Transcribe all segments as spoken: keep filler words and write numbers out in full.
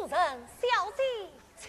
人小姐请。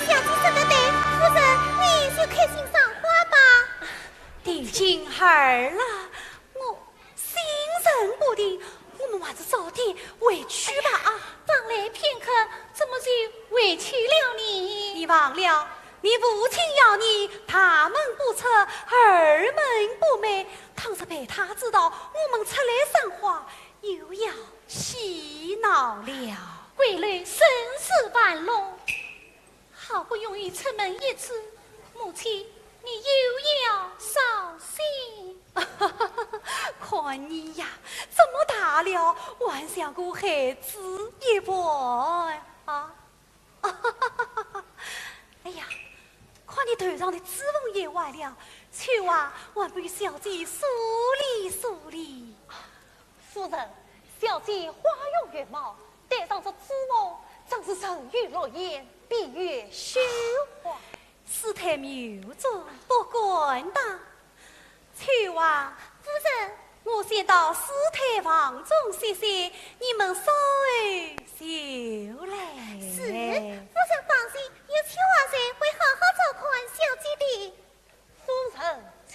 小姐说得对，夫人，你就开心赏花吧。帝京儿啊，我心神不定，我们还是早点回去吧啊！等了片刻，怎么就回去了呢？你忘了，你父亲要你大门不出，二门不迈，倘若被他知道我们出来赏花，又要戏闹了。闺女生死半路， 好不容易出门一次，母亲，你又要伤心。看你呀，这么大了，还像个孩子一般啊！哎呀，看你头上的珠凤也坏了，秋华，还不与小姐梳理梳理。 夫人，小姐花容月貌，戴上这珠凤，真是人有六眼，闭月羞花。师太妙种，不敢当。秋华，夫人，我先到师太房中歇歇，你们稍后就来。是，夫人放心，有秋华在，会好好照看小姐的。 夫人请。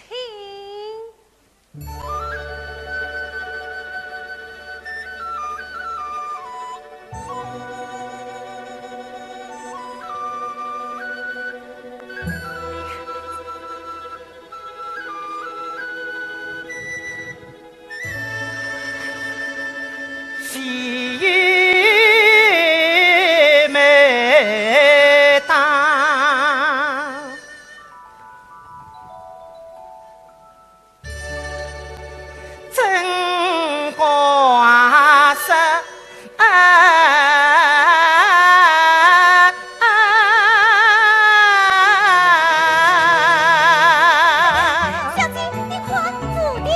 小姐，你看，蝴蝶。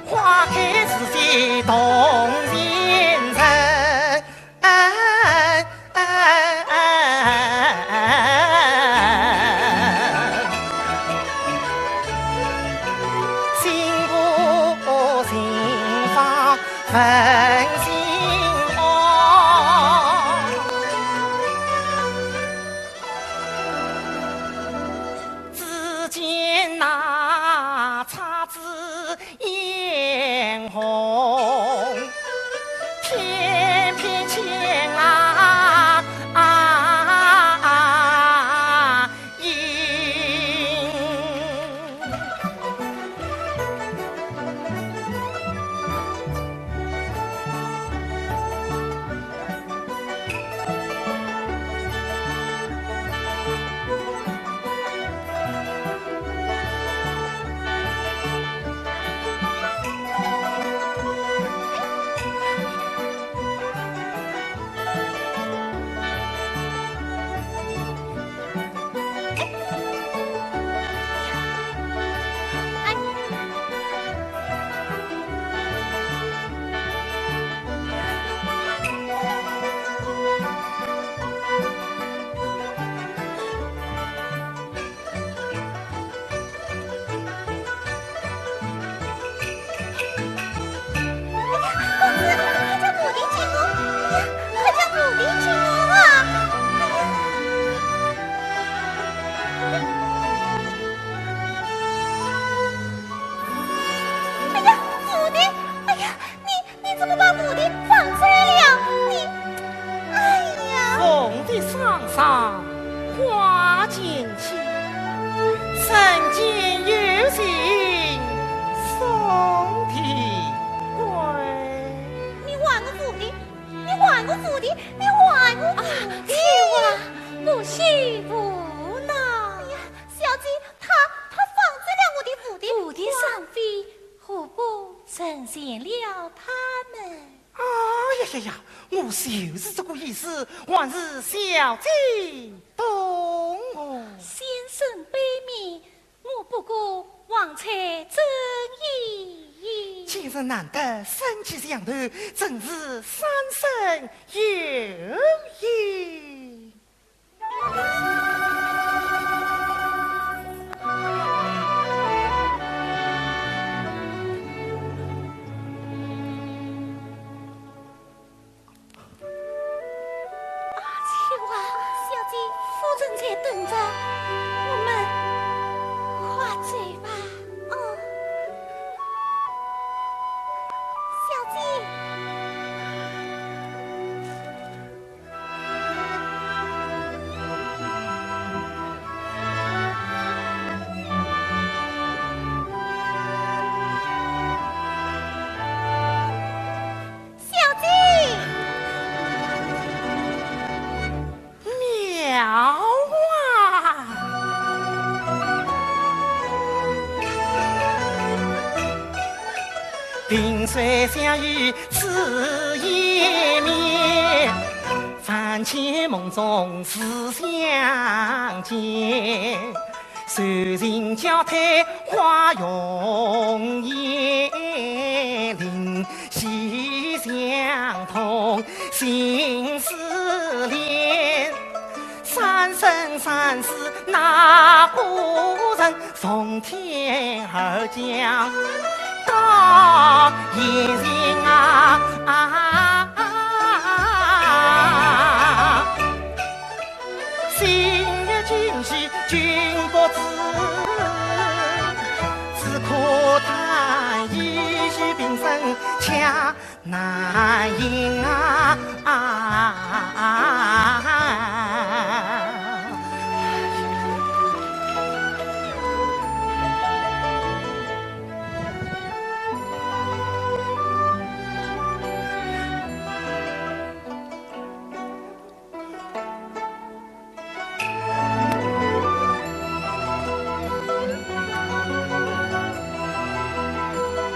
花开时节动人情，哎，哎，哎，心不心房分心哦。 只见那姹紫嫣红，翩翩起舞啊，啊，影。哎呀，我就是这个意思，还是小姐懂我。先生悲悯，我不过王粲真意。今日难得生机相投，真是三生有幸。 啊，秋华，小姐，夫人在等着，我们快走吧。哦，小姐。 小姐。妙啊！萍水相遇此一面， 万千梦中思相见，愁情交替花容颜，灵犀相通心似链。三生三世哪个人，从天而降到现形啊！ 心有惊喜君不知，只可叹一世平生却难逢啊！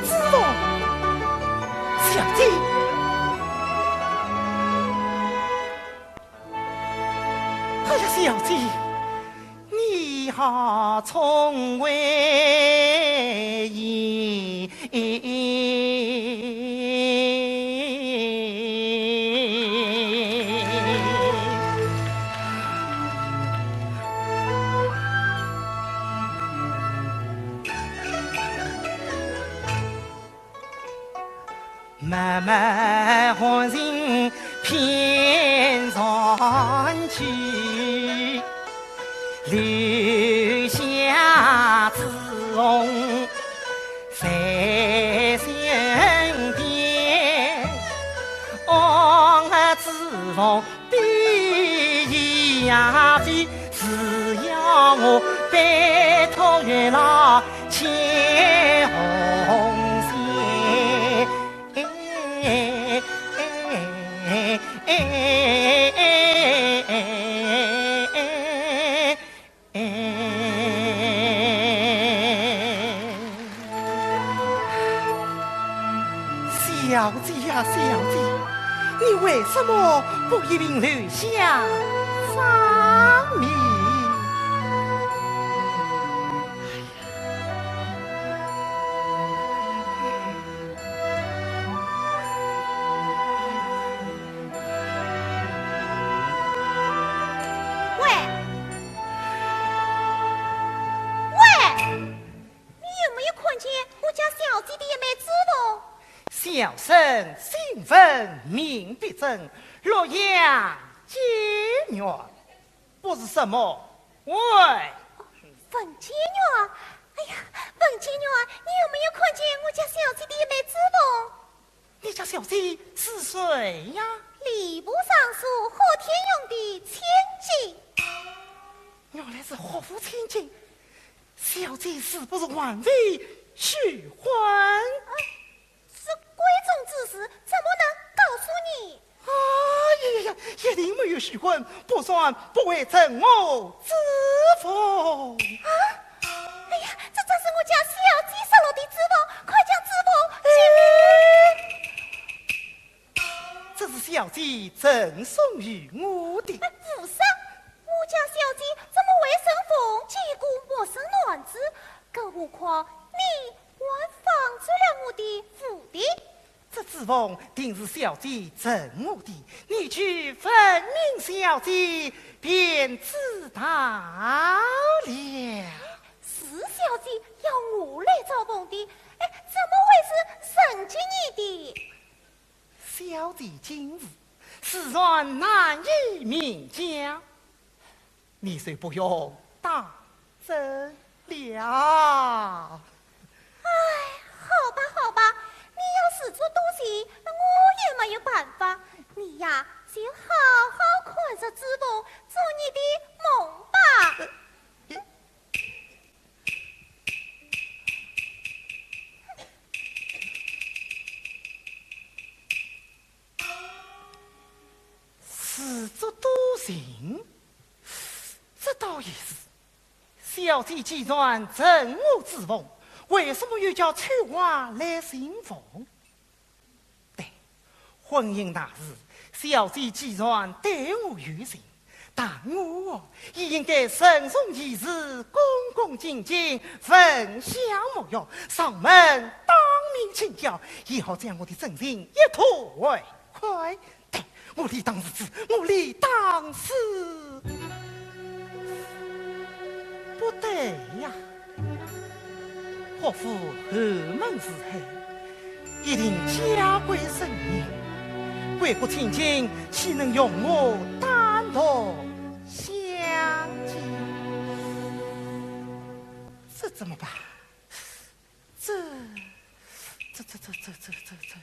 子龙，小姐，哎呀，小姐，你好聪慧也。 脉脉红尘偏传奇，留下朱红在身边。望朱红比翼也飞，是要我拜托月老牵红线。 小姐呀，小姐，你为什么不一并留下芳名？ 喂，喂，你有没有看见我家小姐的一枚珠凤？小生信问明必真，洛阳结缘。 不是什么？喂！文解元啊，哎呀，文解元啊，你有没有看见我家小姐的一枚珠凤？你家小姐是谁呀？吏部尚书霍天荣的千金。原来是霍府千金，小姐是不是还未许婚？啊， 这闺中之事，怎么能告诉你？哎呀呀呀，一定没有许婚，不然不会赠我珠凤。啊？哎呀，这正是我家小姐失落的珠凤，快将珠凤还给…… 哎，这赠送于我的。哎，无妨，我家小姐怎么会曾逢见过陌生男子？更何况你还仿制了我的蝴蝶。这珠凤定是小姐赠我的，你去问明小姐便知道了。是小姐要我来找凤的，哎，怎么会是曾给你的？ 小姐今日自然难以明讲，你就不用当真了。哎，好吧，好吧，你要自作多情，那我也没有办法。你呀，就好好看着珠凤，做你的梦吧。呃， 自作多情，这倒也是。小姐既然赠我珠凤，为什么又叫秋华来寻凤？对，婚姻大事，小姐既然对我有情， 但我也应该慎重其事，恭恭敬敬，闻香沐浴，上门当面请教，也好将我的真情一吐为快。对，我理当如此，我理当如此。不对呀， 岳父后门之后，一定家规森严，贵国千金岂能容我单独相见？这怎么办？这，这，这，这，这，这，这，这，这。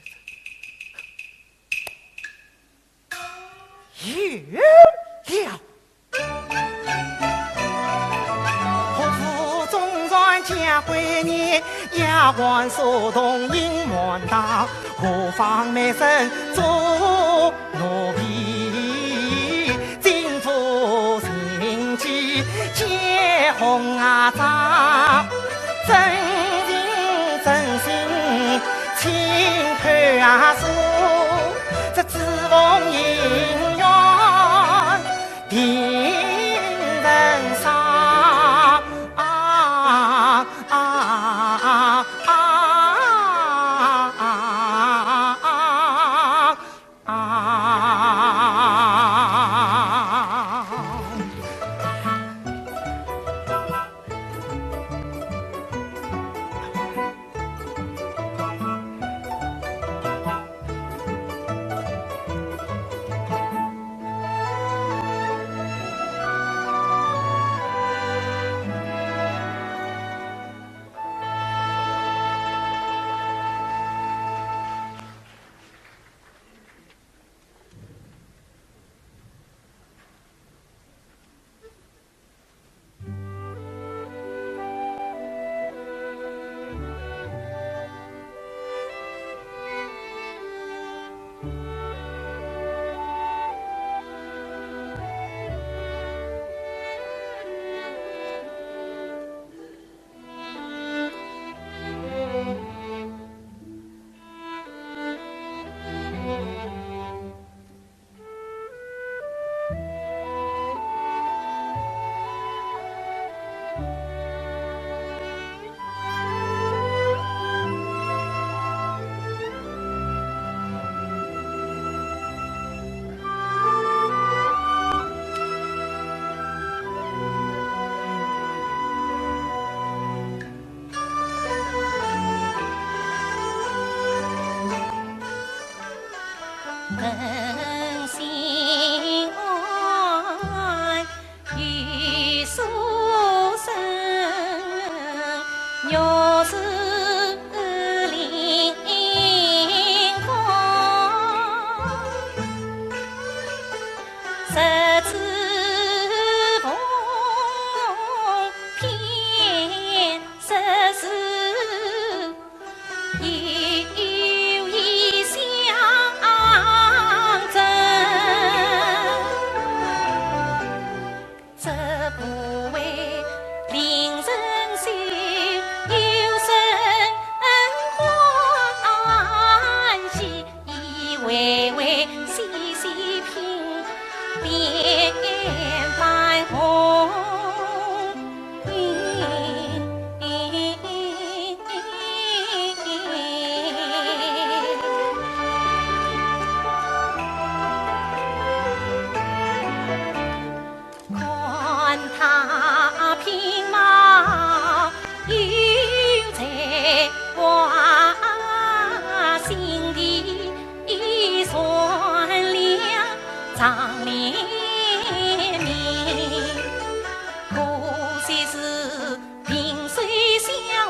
有了。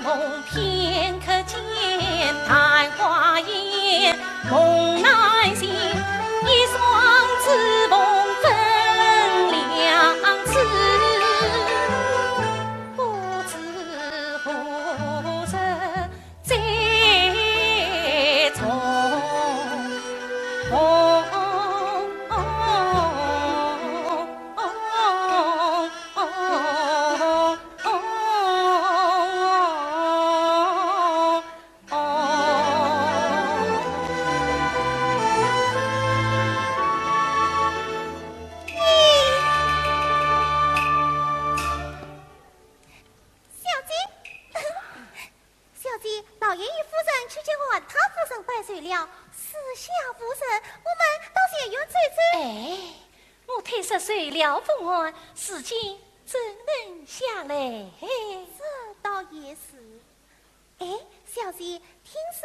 梦片刻间，昙花一现梦难醒，一双珠凤分两次，不知何日再重逢。小姐，小姐，老爷与夫人去见安太夫人拜寿了，四下无人，我们到前院走走。哎，我推说寿料不安，如今怎能下来？这倒也是。哎，小姐，听说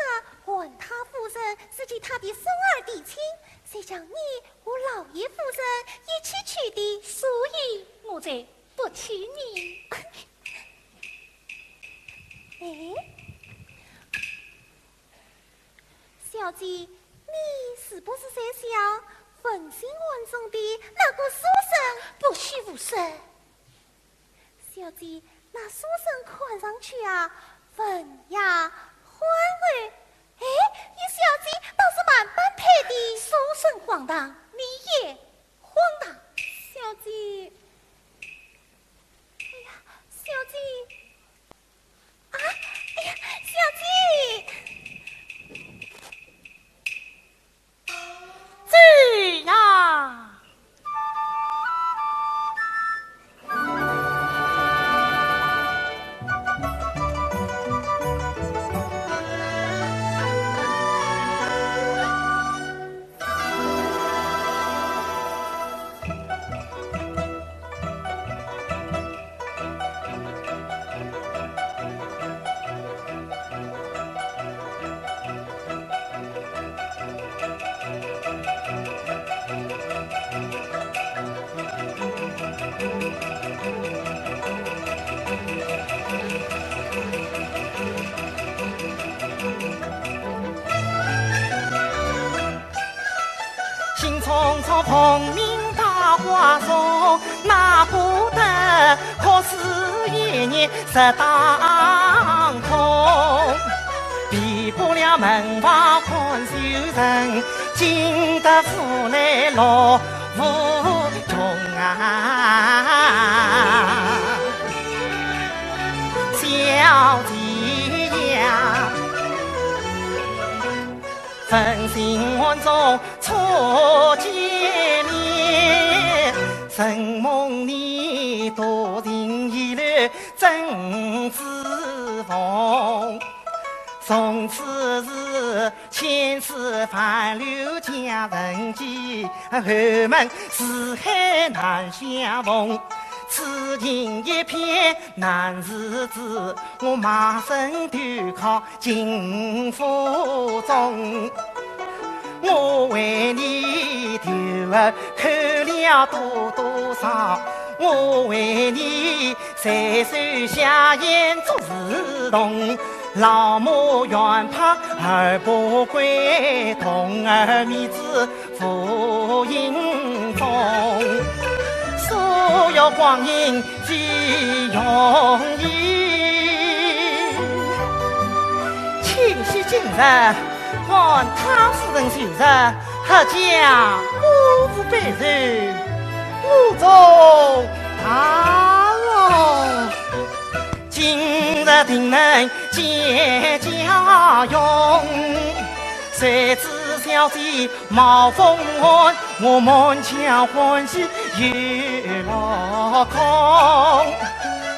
安太夫人是与她的孙儿提亲，谁叫你和老爷夫人一起去的？所以我才不去呢。哎，小姐，你是不是在想文心案中的那个书生？不虚无声。小姐，那书生看上去啊，文雅欢厚，哎，与小姐倒是蛮般配的。书生荒唐，你也荒唐。小姐，哎呀，小姐，啊，哎呀，小姐。走呀！新中国奉命把花送，哪顾得可是一年十当空。避不了门外看秋人，进得府内乐无穷啊，小姐呀。 分心案中初见面，承蒙你多情倚楼正之逢。从此是千丝万缕佳人计，后门四海难相逢。此情一片难自制，我卖身投靠 金府中。我为你投河去了多多少，我为你垂首下咽做自动。老母原怕儿不归，童儿未知 浮云中，所有光阴几容易。且喜今日，安太夫人就在，阖家歌舞备酒，我中大乐。今日定能 见家容。谁知小姐貌风寒，我满腔欢喜又落空。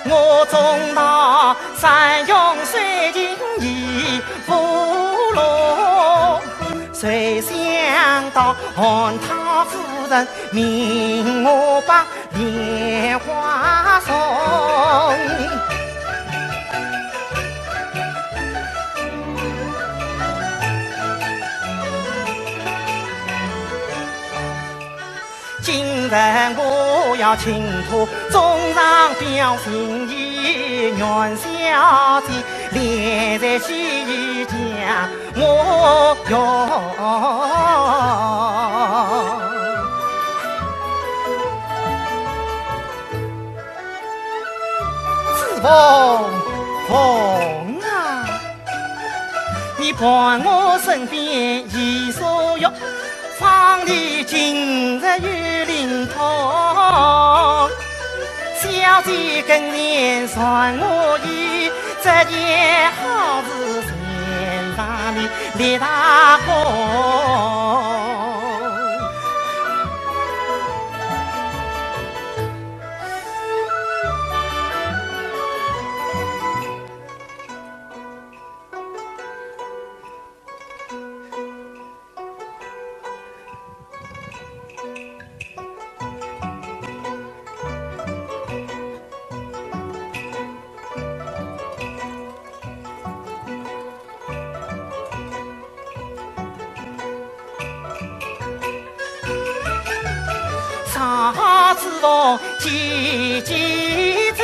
我中那山穷水尽已无路，谁想到安太夫人命我把 莲花送。今日我要请托中上表心意，元宵节，连在西厢我哟。子凤，凤啊，你伴我身边一束月。 方里今日有灵通，小姐更年传我意，这年好事全仗你李大公。 上好子凤姐姐走。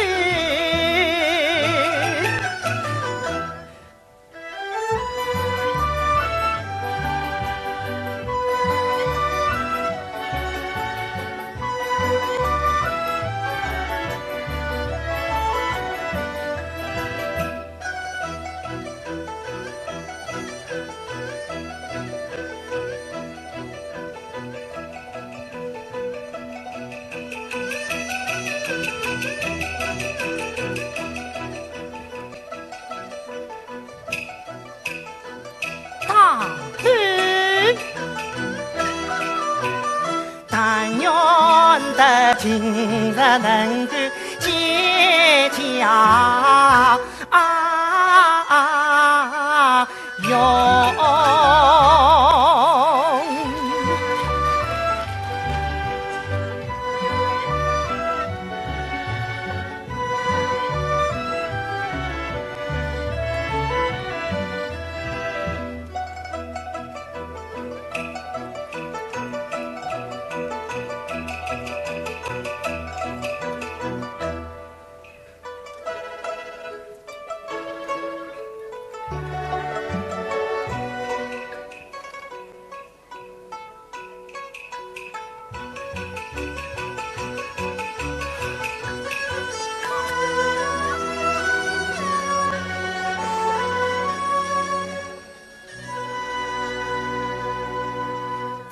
大哥，但愿得今日能够见家。 啊，啊，啊，啊，啊。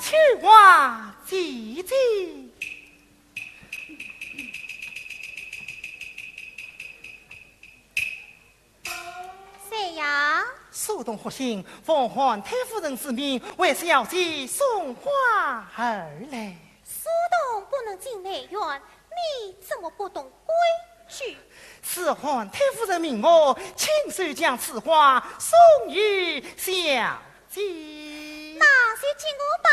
秋华姐姐。 谁呀？苏东、霍兴奉韩太夫人之命，为小姐送花而来。苏东不能进内院，你怎么不懂规矩？是韩太夫人命我亲手将此花送与小姐。那就给我吧。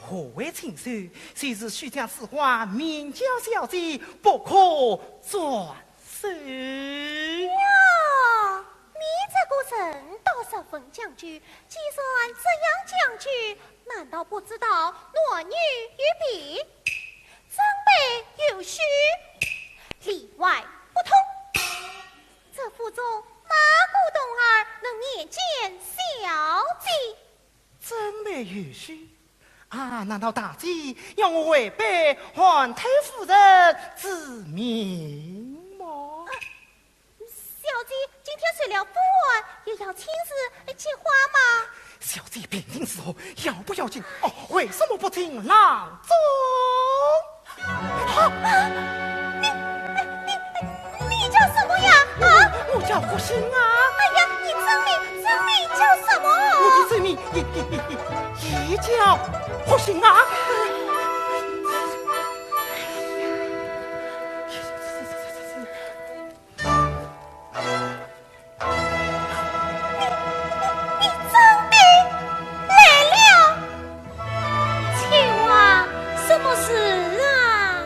何谓亲手？就是须将此花面交小姐，不可转手。哇，你这个人倒十分讲究，既然这样讲究，难道不知道男女有别，长辈有序，里外不通？这府中哪个童儿能面见小姐？ 真没有序啊！难道大姐要我违背韩太夫人之命吗？小姐今天受了封还，也要亲自接花吗？小姐病情如何，要不要紧？哦，为什么不进郎中？ 啊，你，你，你，你叫什么呀？啊？我，我叫霍兴啊。哎呀，你真名，真名叫什么？我的真名也，也，也，也，也叫霍兴啊。你，你真的来了？秋华，什么事啊？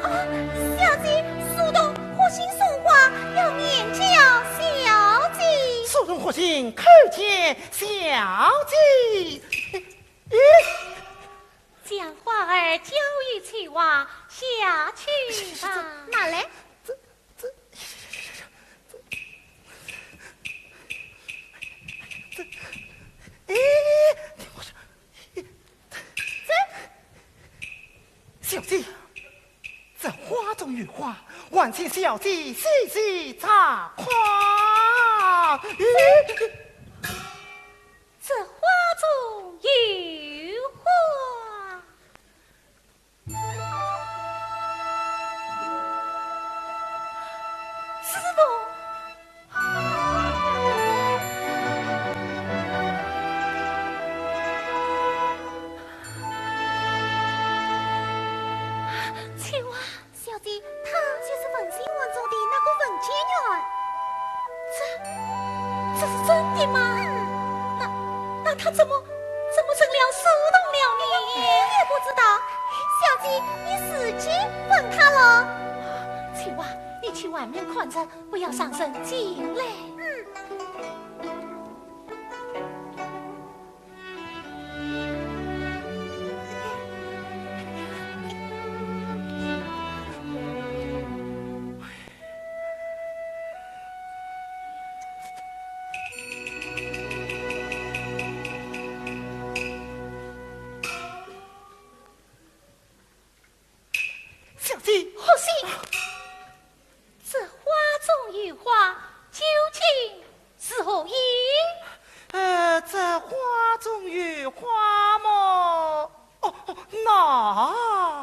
啊，小姐，苏东、霍兴送花，要面交小姐。苏东、霍兴叩见小姐。咦，将花儿交与秋华，下去吧。拿来。这，这，这，这，哎，我说，这，小姐，这花中有花，还请小姐细细察看。咦，这花中有花。 师傅，秋华。小姐，他就是文心案中的那个文解元。这，这是真的吗？嗯。那，那他怎么，怎么成了书童了呢？我也不知道。小姐，你自己问他喽。秋华，你去外面看着，不要让人进来。嗯。小姐，好心，这花中有花，究竟是何意？呃，这花中有花么？哦，哦，那。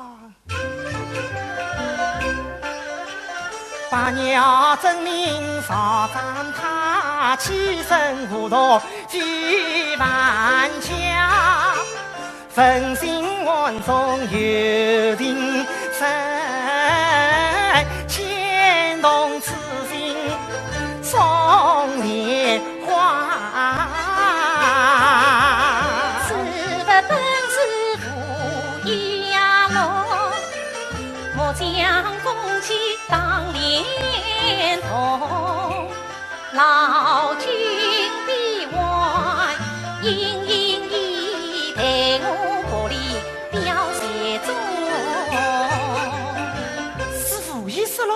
是无意识了？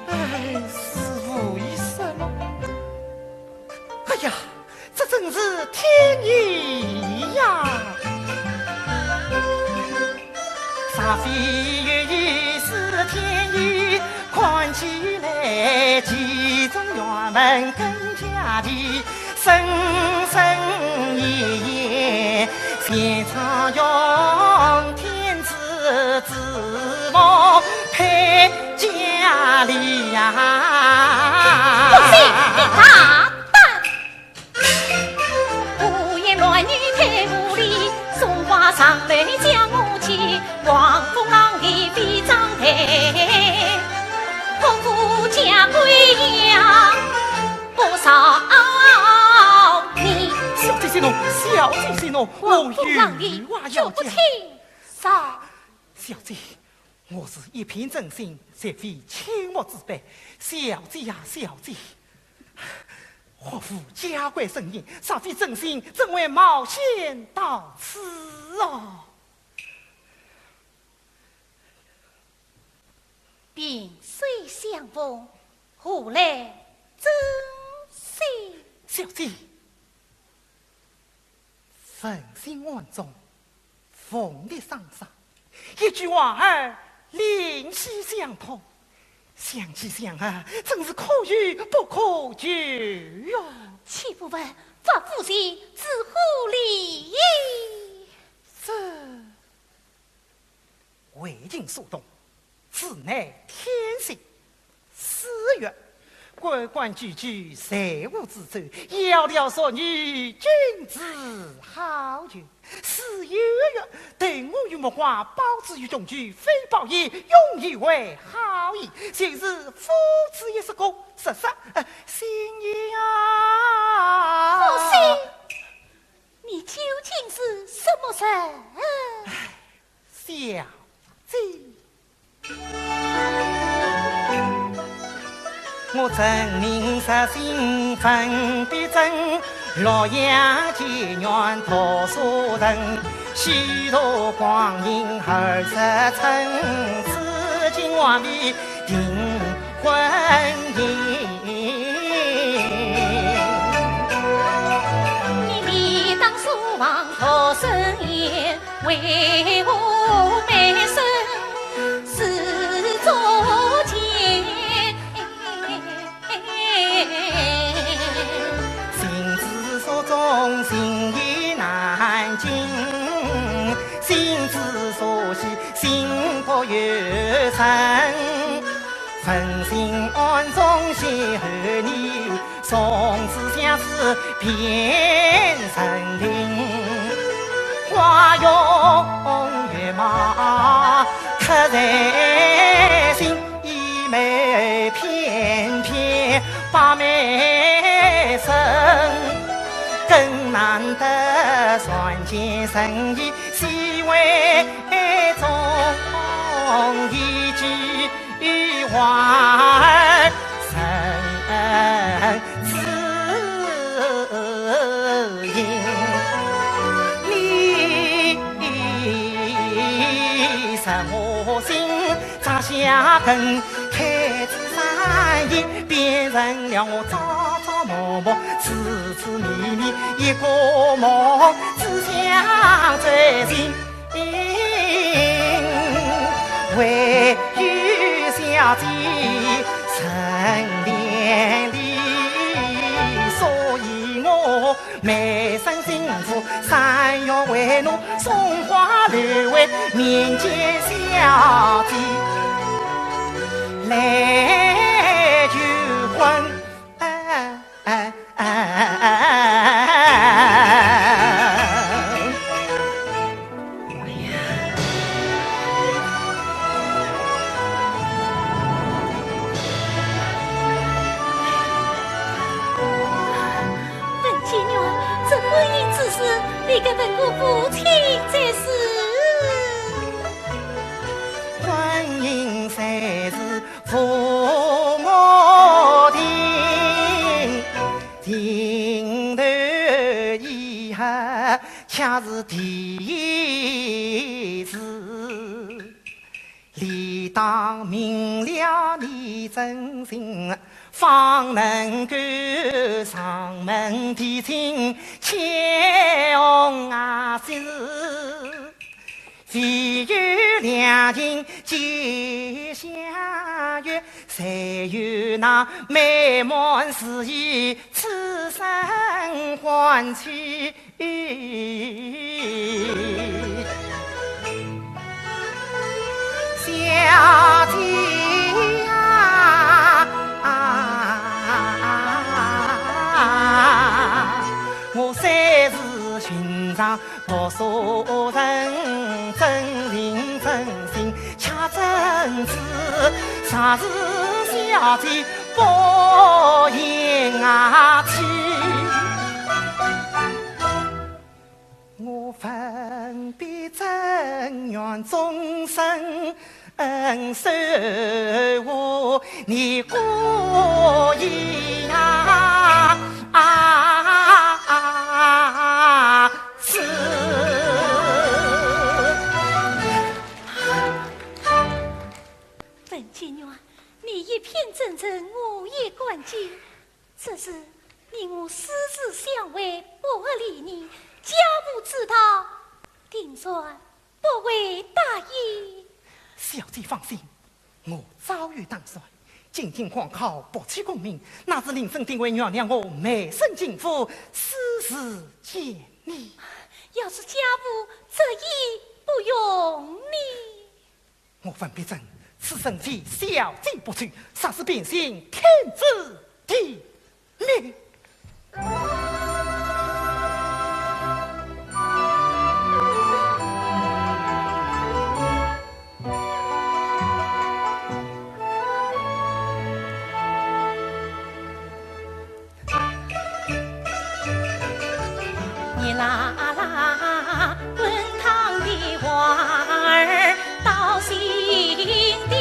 哎，是无意识了。哎呀，这真是天意呀！不信你大胆！ 小姐息怒，小姐息怒，我有话要讲。小姐，我是一片真心，绝非倾慕之辈。小姐呀，小姐，岳父家规森严，若非真心，怎会冒险到此啊？萍水相逢，何来真心？小姐， 文心案中，凤的双杀，一句话儿灵犀相通，想起想啊，真是可遇不可求哟。岂不闻发夫人之乎礼？这 为情所动，此乃天性。诗曰：关关雎鸠，在河之洲，窈窕淑女，君子好逑。诗又曰：对我与目光，包子与穷居，非宝也，用亦为好矣。就是夫子也是个，实是，呃，心也啊。夫子，你究竟是什么人？唉， 小姐。虚度光阴二十春，至今还未定婚姻。你理当守望独身言，为何每生事作贱？ 心之所钟，心亦难静；心之所系，心不由人。问心安中邂逅你，从此相思变成冰。花容月貌刻在心， 一眉偏偏把眉生，更难得传笺深意，细微中一句话儿深自诓。你是我心 扎下根，开枝散叶，变成了我朝朝暮暮、痴痴迷迷一个梦，只想醉醒，唯有小姐身边里，所以我 每生新妇，三月为奴，送花留为面前小姐，来求婚。哎，哎，哎，哎，哎。 文解元，这婚姻之事，你该问过父亲才是。婚姻虽是父母定，定头以后，却是第一次。 理当明了你真心，方能够上门提亲，牵红啊丝。唯有两情结下缘，谁有那美满诗意，此生欢喜。 小姐呀，我虽是寻常读书人，真情真心却真知，若是小姐 不言啊去。我文必正愿终身恩守护，你姑爷呀，啊，是。文解元， 你一片真诚，我一关心。只是你我世事相会，不合礼仪，家父知道，定然不会答应。小姐放心，我早有打算。进京赶考，博取功名，那是令尊定会原谅我卖身进府，私自见面。要是家父执意不容呢？ 我文必正，此生非小姐不娶，实是变心天诛地灭。 热辣辣滚烫的花儿到心底。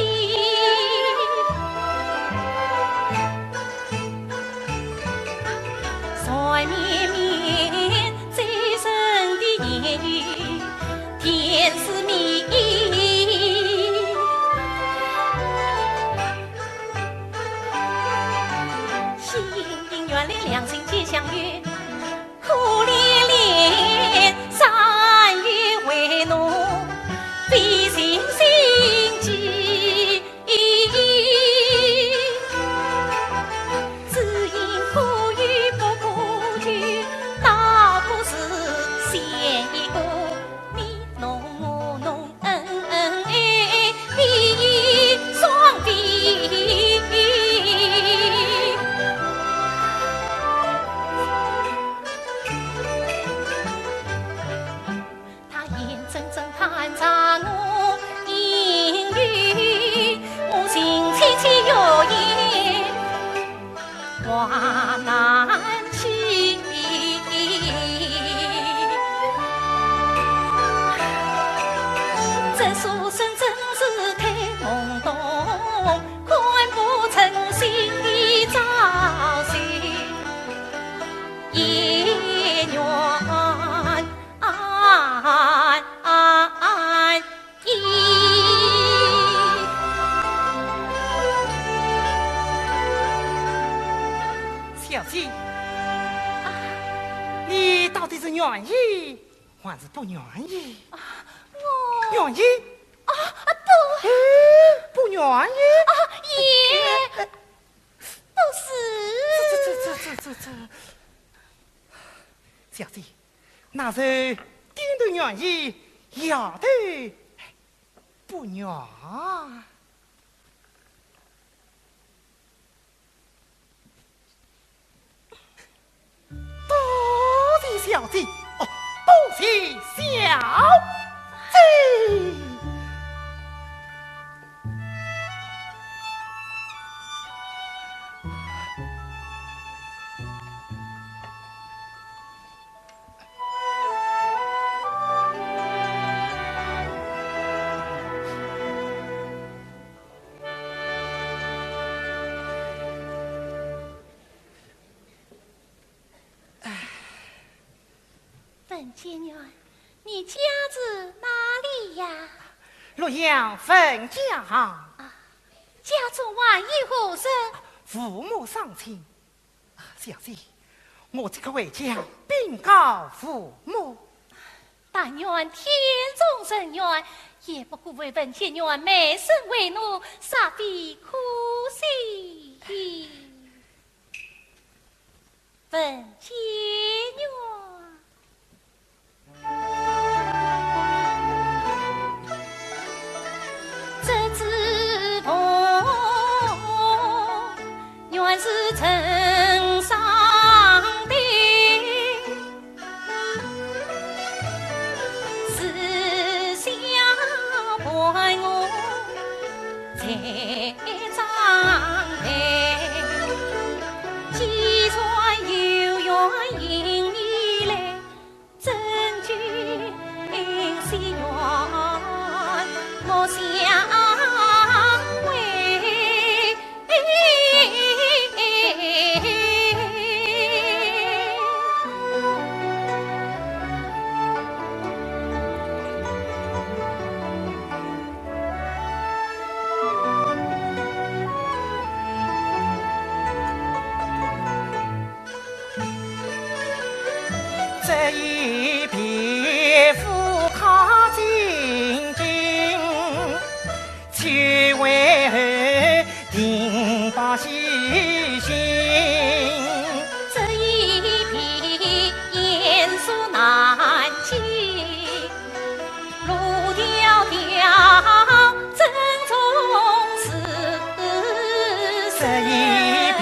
小姐，你到底是愿意还是不愿意？我愿意？啊啊不哎，不愿意？啊，也不是。这这这这这这这，小姐，那是点头愿意，摇头不愿啊？多谢小姐，哦，多谢小姐。文解元，你家住哪里呀？洛阳文家巷。家中还有何人？父母双亲。啊，小姐，我这个回家禀告父母。但愿天中人愿，也不过为文解元卖身为奴，煞费苦心。文解元。这只凤，原是陈上的。 这一别无可进进，去为后定把喜讯。这一别雁宿难栖，路迢迢正中时。这一别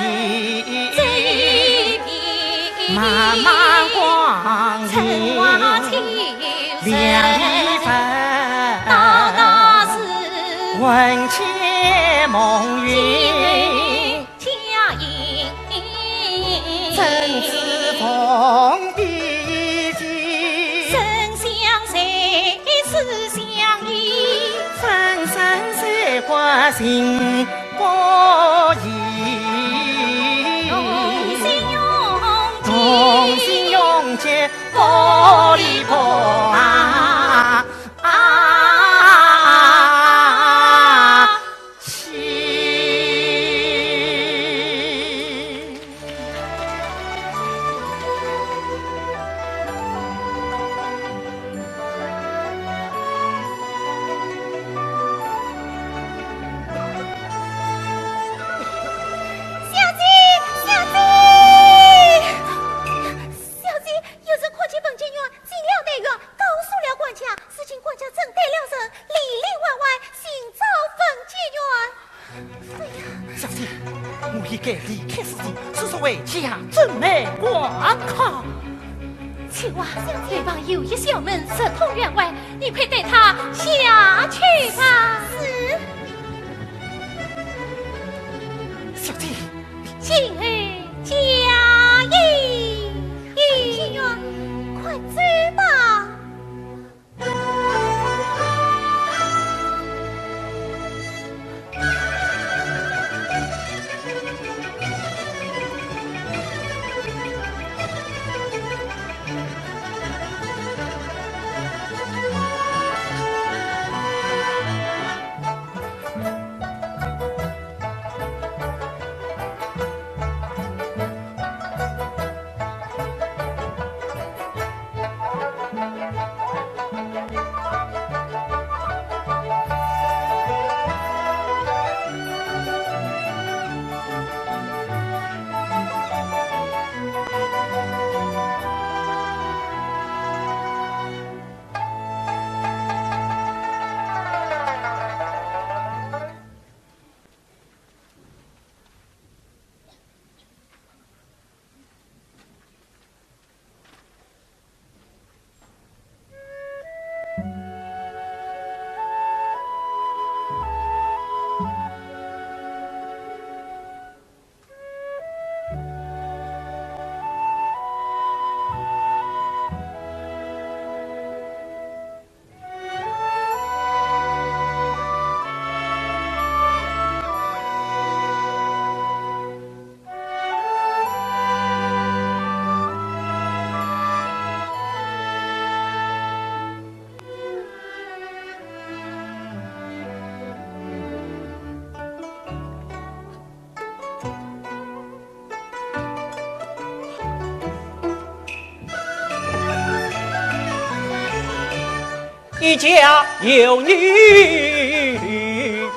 这一别漫漫光阴春花秋两月已分，到那时魂牵梦萦。佳音怎知凤飞飞，生相随，死相依。生生死不信不疑。同心永结，同心永结，不离不弃。小姐，我已该离开此地，速速回家准备挂靠。秋华，小姐，那旁有一小门直通员外，你快带她下去吧。是。小姐，请回家去。青云，快走吧。一家有女，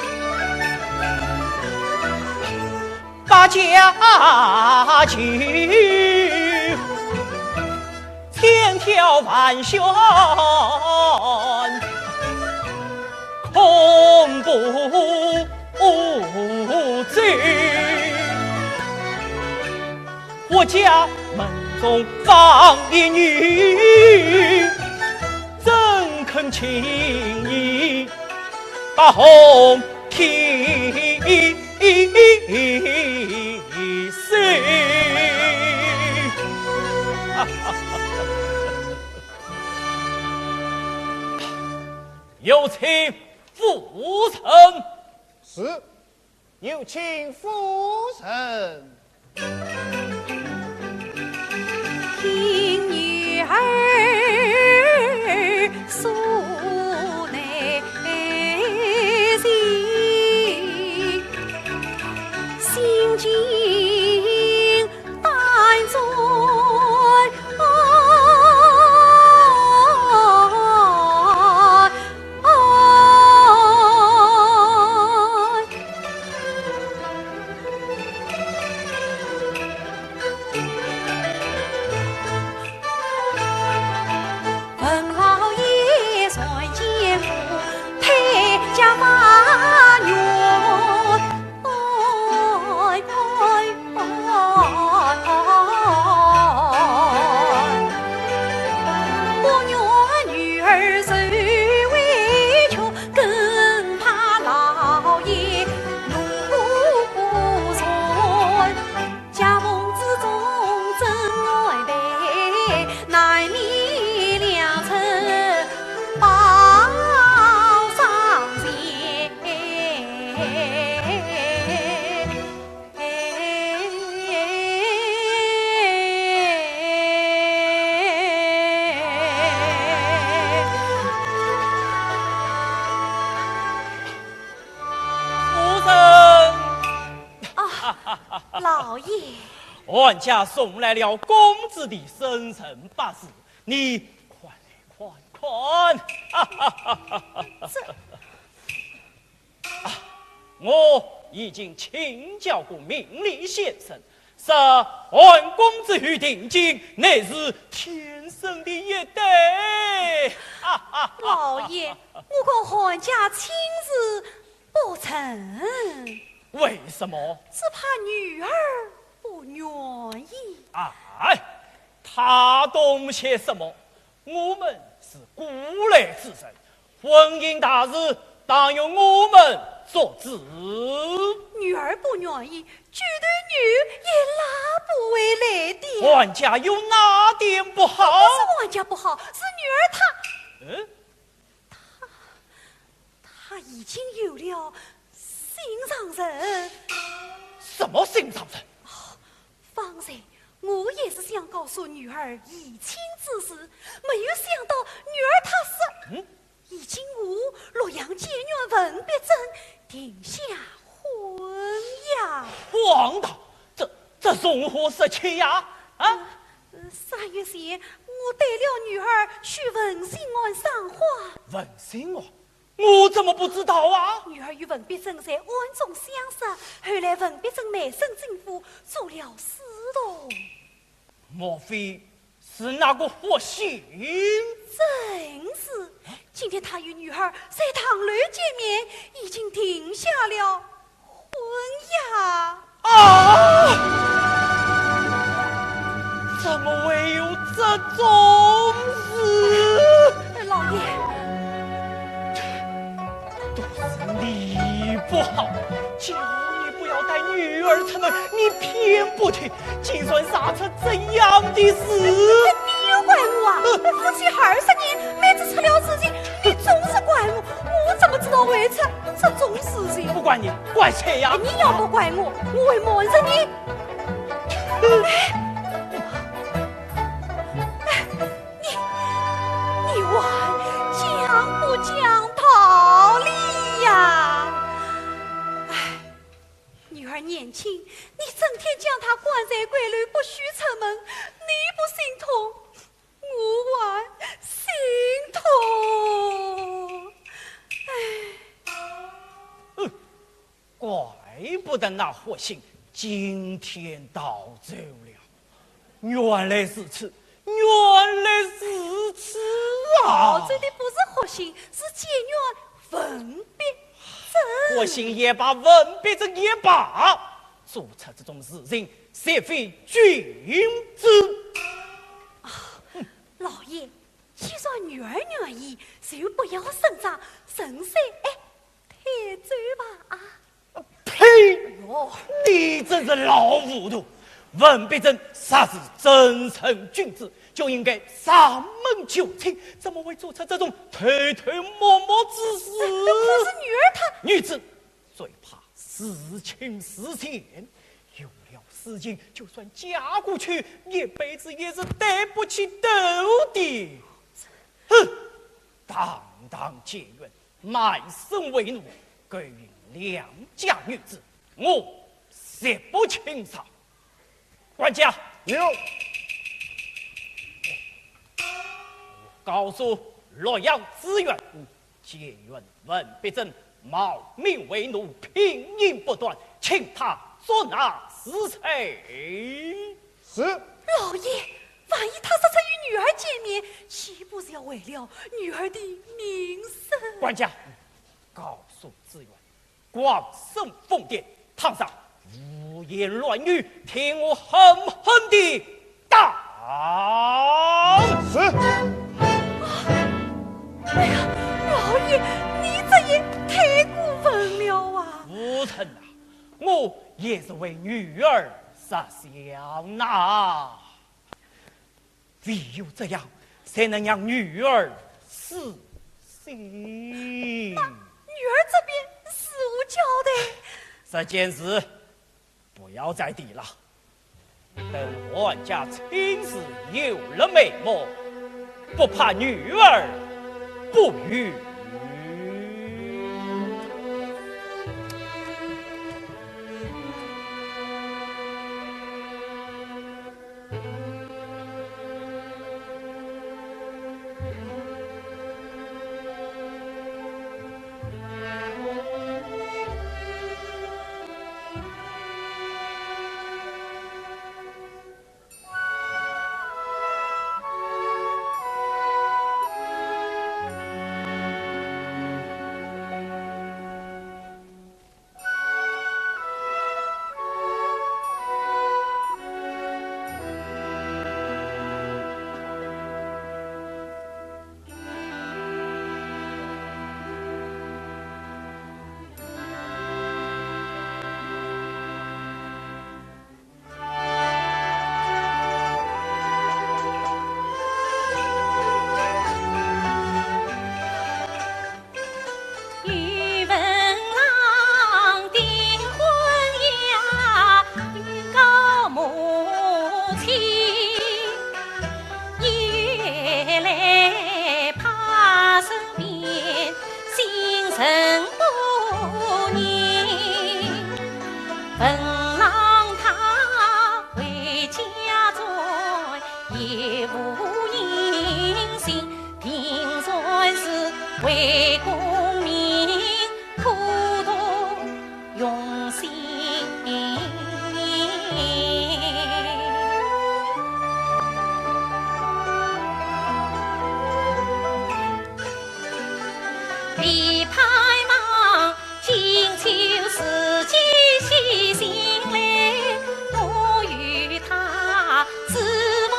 八家舅，千挑万选，空不 无罪。我家门中放一女，怎肯轻易把红提手？有请夫人。是。 有请夫人。听女儿诉内情，心惊胆战。 文老爷传千户，退家发愿。 夫人。啊，老爷。韩家送来了公子的生辰八字，你快来看看。这…… 啊，我已经请教过命理先生，说韩公子与定亲乃是天生的一对。老爷，我看韩家亲事不成。为什么？只怕女儿不愿意。哎，她懂些什么？我们是古来之人，婚姻大事当由我们做主。女儿不愿意，舅头女也拉不回来的。管家有哪点不好？不是管家不好，是女儿她，嗯？她，她已经有了心上人。什么心上人？方才我也是想告诉女儿议亲之事，没有想到女儿她是，嗯？已经和洛阳解元文必正定下婚呀。荒唐！这，这从何说起呀？啊？呃，三月前，我带了女儿去文信庵赏花。文信庵？我怎么不知道啊？女儿与文必正在庵中相识，后来文必正卖身进府，做了书童。莫非是那个霍兴？正是。今天他与女儿在堂楼见面，已经定下了婚呀。啊！怎么会有这种事？老爷，都是你不好，叫你不要带女儿出门，你偏不听，竟然惹出这样的事。你又怪我啊？夫妻二十年，妹子出了事情，你总是怪我，我怎么知道会出这种事情？不怪你，怪谁呀？你要不怪我，我会瞒着你。哎，你，你还讲不讲道理呀？哎，女儿年轻，你整天将她关在闺楼不许出门，你不心痛，我还心痛。哎。嗯，怪不得那霍兴今天逃走了。原来如此，原来如此啊！逃走的不是霍兴，是解元文必正。霍兴也罢，文必正也罢，做出这种事情，绝非君子。啊，老爷，既然女儿愿意，就不要声张，顺势，哎，退走吧，啊。呸！哎呦。你真是老糊涂！文必正实是正人君子，就应该上门求亲，怎么会做出这种偷偷摸摸之事？可是女儿她……女子最怕事情事前，有了事情，就算嫁过去，一辈子也是抬不起头的。哼！堂堂解元，卖身为奴，勾引良家女子，我绝不轻饶。管家，有。告诉洛阳知县，解元文必正冒名为奴，品行不端，请他捉拿治罪。是。老爷，万一他这次与女儿见面，岂不是要毁了女儿的名声？管家，告诉知县， 广审疯癫，堂上胡言乱语，听我狠狠地打。是。哎呀，老爷，你这也太过分了啊！无成啊，我也是为女儿着想呐。 唯有这样，才能让女儿死心。那女儿这边如何交代？这件事不要再提了，等管家亲事有了眉目，不怕女儿不允。本郎他回家转，夜无音信，定然是为功名，苦读用心。李盼望 今秋四季喜新来，我与他私逢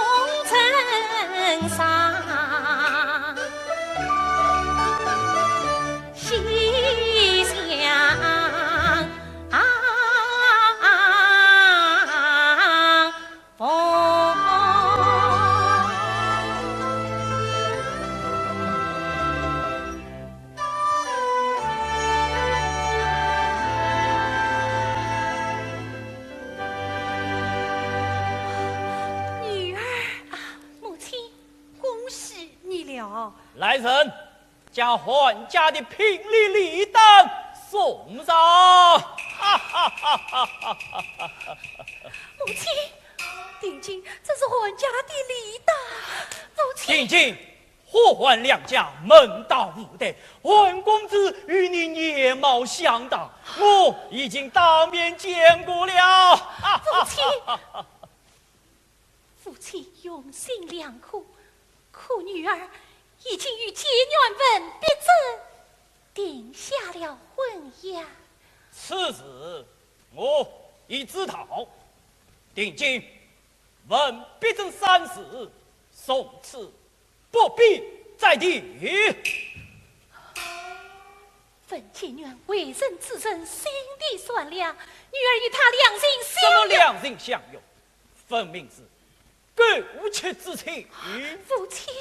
镇上。西厢啊， 风。女儿，母亲，恭喜你了。来人， 将韩家的聘礼礼单送上。哈哈哈哈哈哈！母亲，定金，这是韩家的礼单。母亲，定金，韩韩两家门当户对，韩公子与你年貌相当，我已经当面见过了。哈哈哈哈哈！ 父亲用心良苦，可女儿已经与解元文毕正定下了婚约。此事我已知道，定金，文毕正三字，从此不必再提。文解元为人之仁，心地善良，女儿与他两情相悦。什么两情相悦？ 分明是狗痴之情。父亲，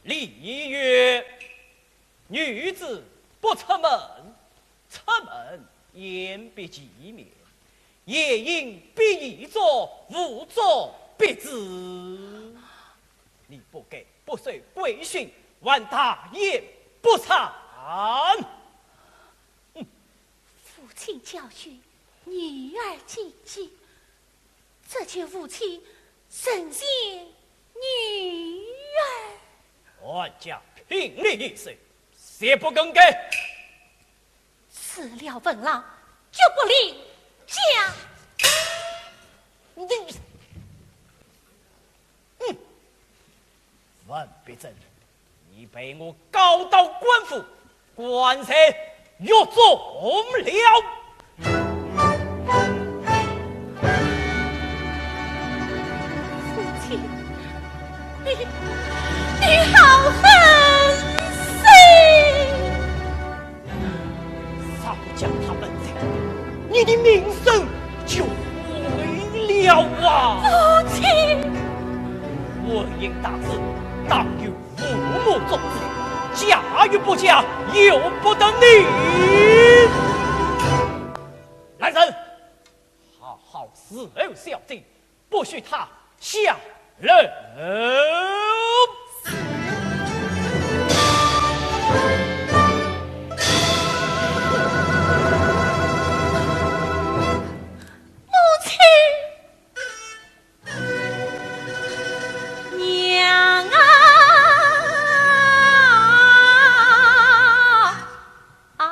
礼仪曰：女子不出门，出门言必其面，夜饮必以足，无足必之。你不该不受规训，还大言不惭。父亲教训，女儿谨记。 这就父亲成全女儿。韩家聘礼已收，绝不更改。辞了文郎，决不离家。你，嗯，文必正， 你被我告到官府，关在狱中了。父亲，你，你好狠心！ 少将他问罪，你的名声就毁了啊！父亲，婚姻大事，当由父母做主，嫁与不嫁，由不得你。来人，好好伺候小姐， 不许她下楼。母亲，娘啊！ 啊，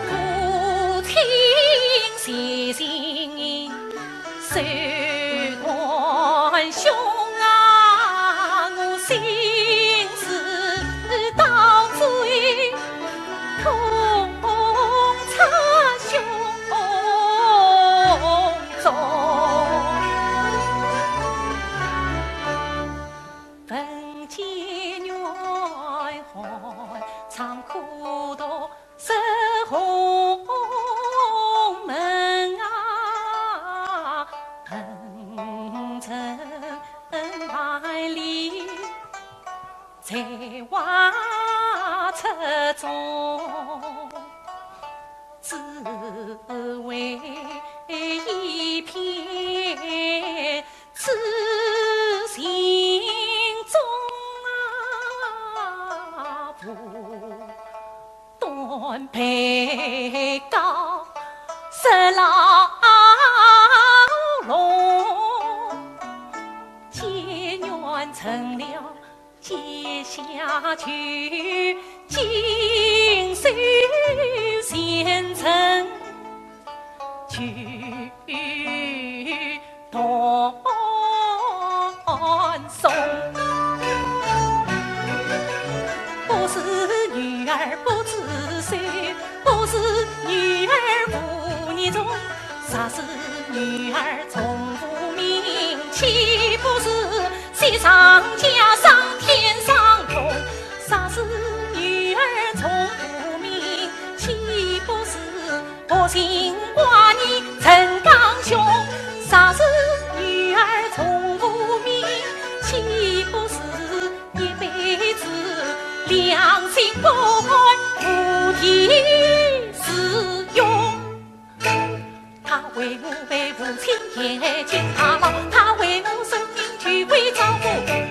父亲，谢谢你。 谁敢凶啊，我心事到最痛彻胸中。闻解元寒窗苦读 入红门啊，文人万里才华出众。高十牢笼，解元成了阶下囚，金收前程去断送。不是女儿不知羞，不是女儿无义从，若是女儿从无名，岂不是雪上加霜，添霜痛？若是女儿从无名，岂不是薄情寡义陈刚雄？若是女儿从无名，岂不是一辈子良心不安，无地自容？她为我被无情眼睛打老，她为我受尽屈辱照顾，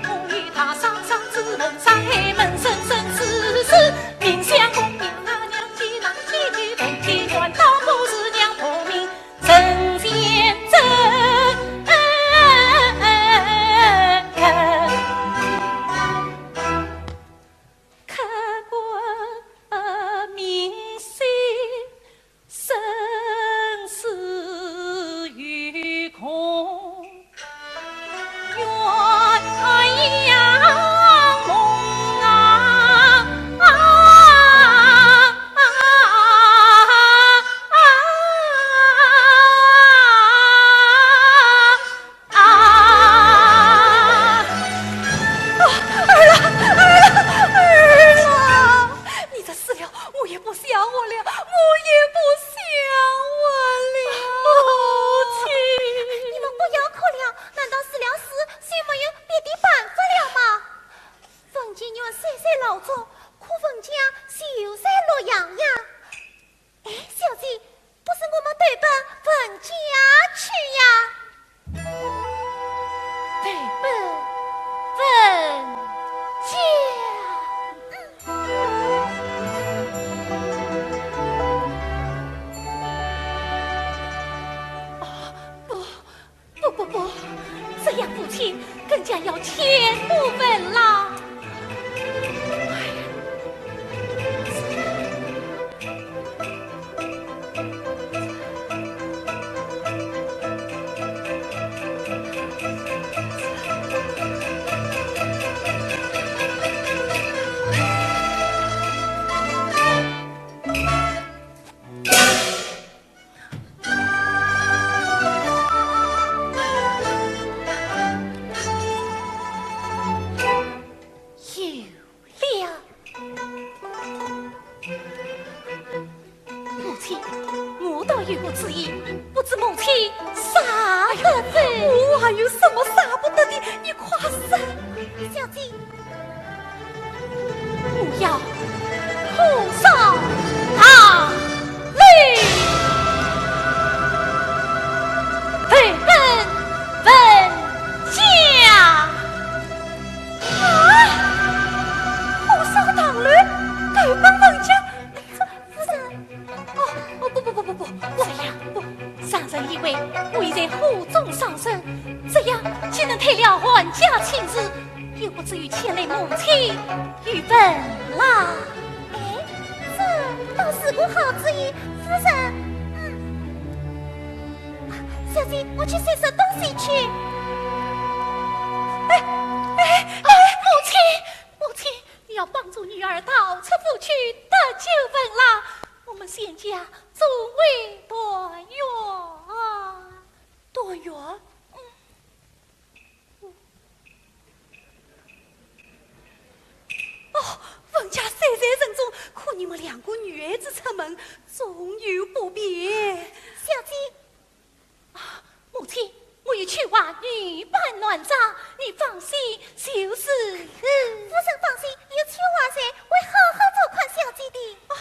我与她双双之梦，山海门深深似是，命相公平，那娘既然结局本体，难道不是娘破命成仙咒？刻骨铭心，生死与共，鸳鸯梦啊！啊！啊，儿啊，儿啊，儿啊！你这死了，我也不想活了，我也不想活了。母亲，你们不要哭了，难道死了死，就没有别的办法了吗？文解元岁岁老卒，可文家就在洛阳呀。 哎，小姐，不如我们投奔文家去呀。投奔文家？嗯。啊，不， 不不不，这样父亲更加要前无问了。哎呀，有了。母亲，我倒有个主意，不知母亲舍得否？我还有什么舍不得的？你快说。小姐， 我要火烧大雷，投奔文家。啊！火烧大雷，投奔文家？夫人， 哦，哦，不不不不不，这样不，常人以为我已在火中丧生，这样既能退了寒家亲事，又不至于牵累母亲与文郎。哎，这倒是个好主意，夫人。嗯。小姐，我去收拾东西去。哎，哎，哎，母亲，母亲， 你要帮助女儿逃出府去，搭救文郎，我们全家终为团圆。团圆？嗯。哦，文家虽在城中，可你们两个女孩子出门，总有不便。小姐， 啊，母亲，我已去换女扮男装，你放心就是。夫人放心，有秋华在，会好好照看小姐的。哦，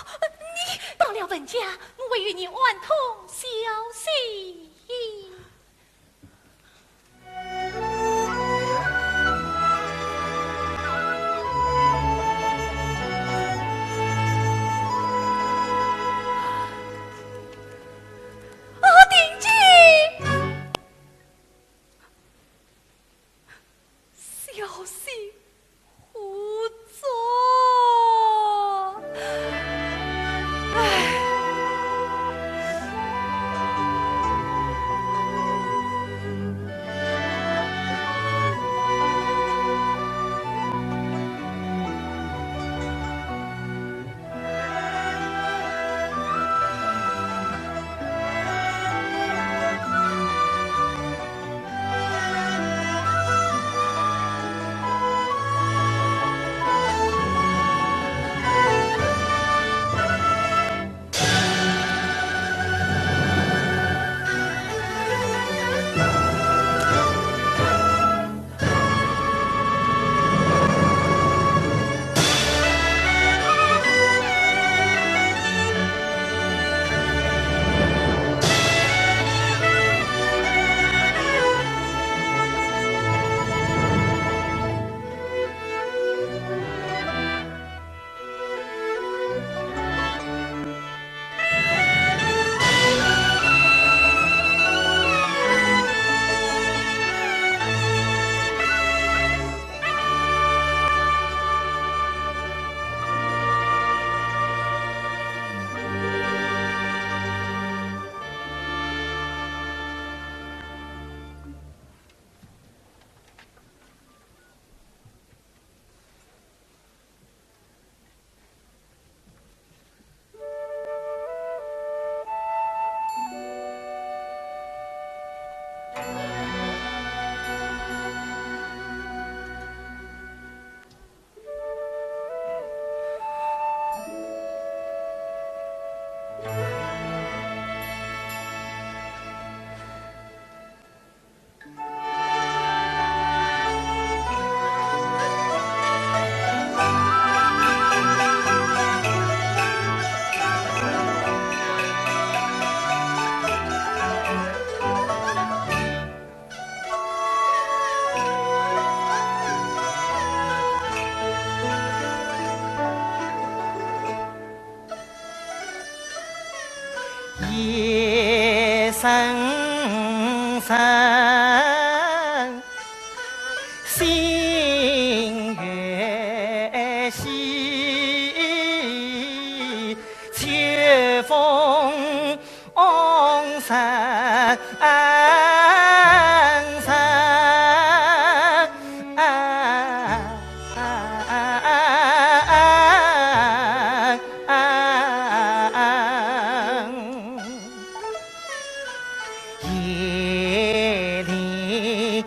你到了文家，我会与你安通消息。夜深深，星月稀，秋风 红尘生，夜里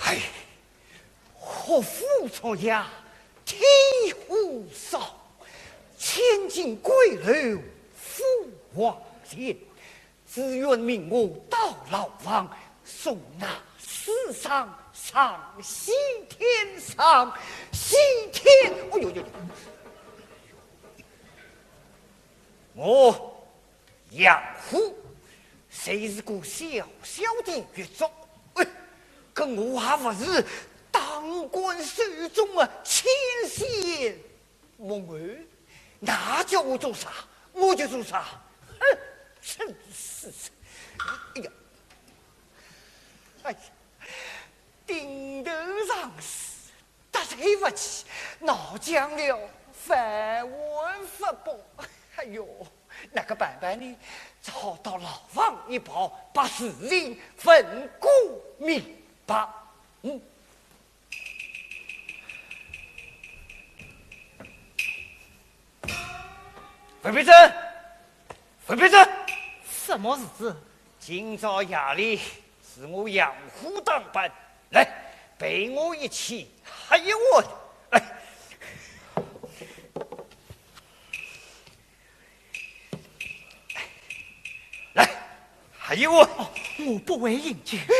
哎，岳父出家，天虎烧，千金归楼赴王前。只愿命我到牢房，送那师长上西天，上西天。哎呦呦呦！我杨虎，虽是个小小的狱卒，哎，可我还不是当官手中的牵线木偶，那叫我做啥，我就做啥。哼，真是，哎呀，哎呀，顶头上司， 得罪不起，闹僵了饭碗不保。哎呦，哪个办办呢？只好到牢房一跑，把事情问个明白。嗯。 文必正，文必正。什么事？今朝夜里是我杨虎当班，来，陪我一起喝一碗。来，来，喝一碗。哦，我不会饮酒。嘿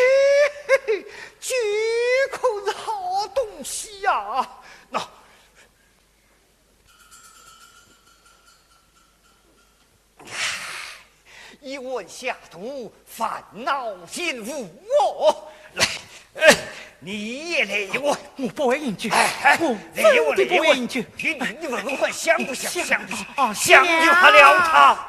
嘿嘿，酒可是好东西呀。喏， 一碗下肚，烦恼尽无哦。来，哎，你也来一碗。我不会饮酒，哎，哎，我来一碗，真的不会饮酒。来一碗。你，你，你闻闻看，香不香？香，香不香？啊，香就好了，香。他。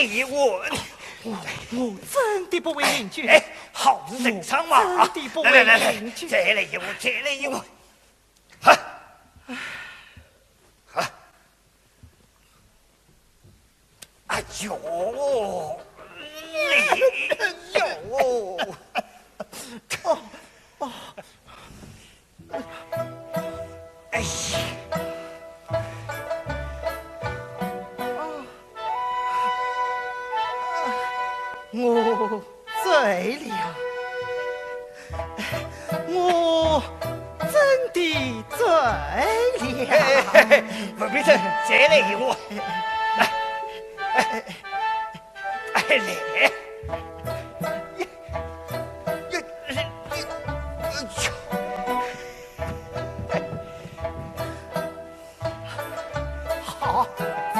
一碗。我，我真的不会饮酒。哎，好事成双嘛。我真的不会饮酒。来来来来，再来一碗，再来一碗。哈，哈。哎呦，哎呦，哦，哦。 哎呀，我醉了，我真的醉了。哎，哎，哎，文必正，再来一壶。来，哎，哎，来。 好，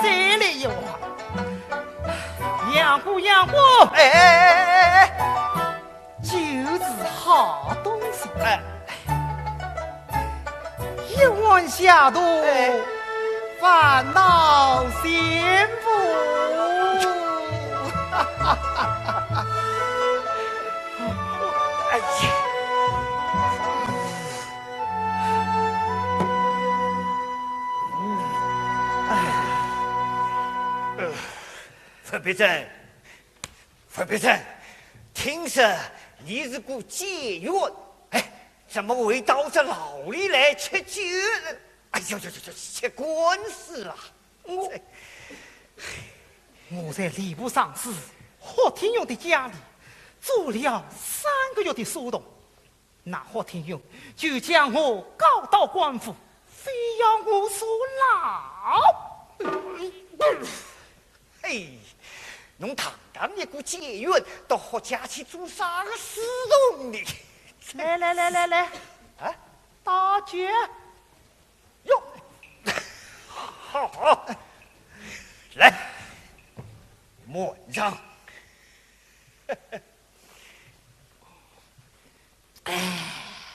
再来一碗。杨过，杨过，哎哎哎哎哎，酒是好东西。哎，一碗下肚，哎，烦恼全无。哎呀！ 呃，文必正，文必正，听说你是个解元，哎，怎么会到这牢里来吃酒呢？哎呦呦呦呦，吃官司了！我，我在吏部尚书霍廷闈的家里做了三个月的书童， 那霍廷闈就将我告到官府，非要我坐牢。嘿，侬堂堂一个解元，到霍家去做啥个书童呢？来来来来来，啊？倒酒。哟，好，来，满上。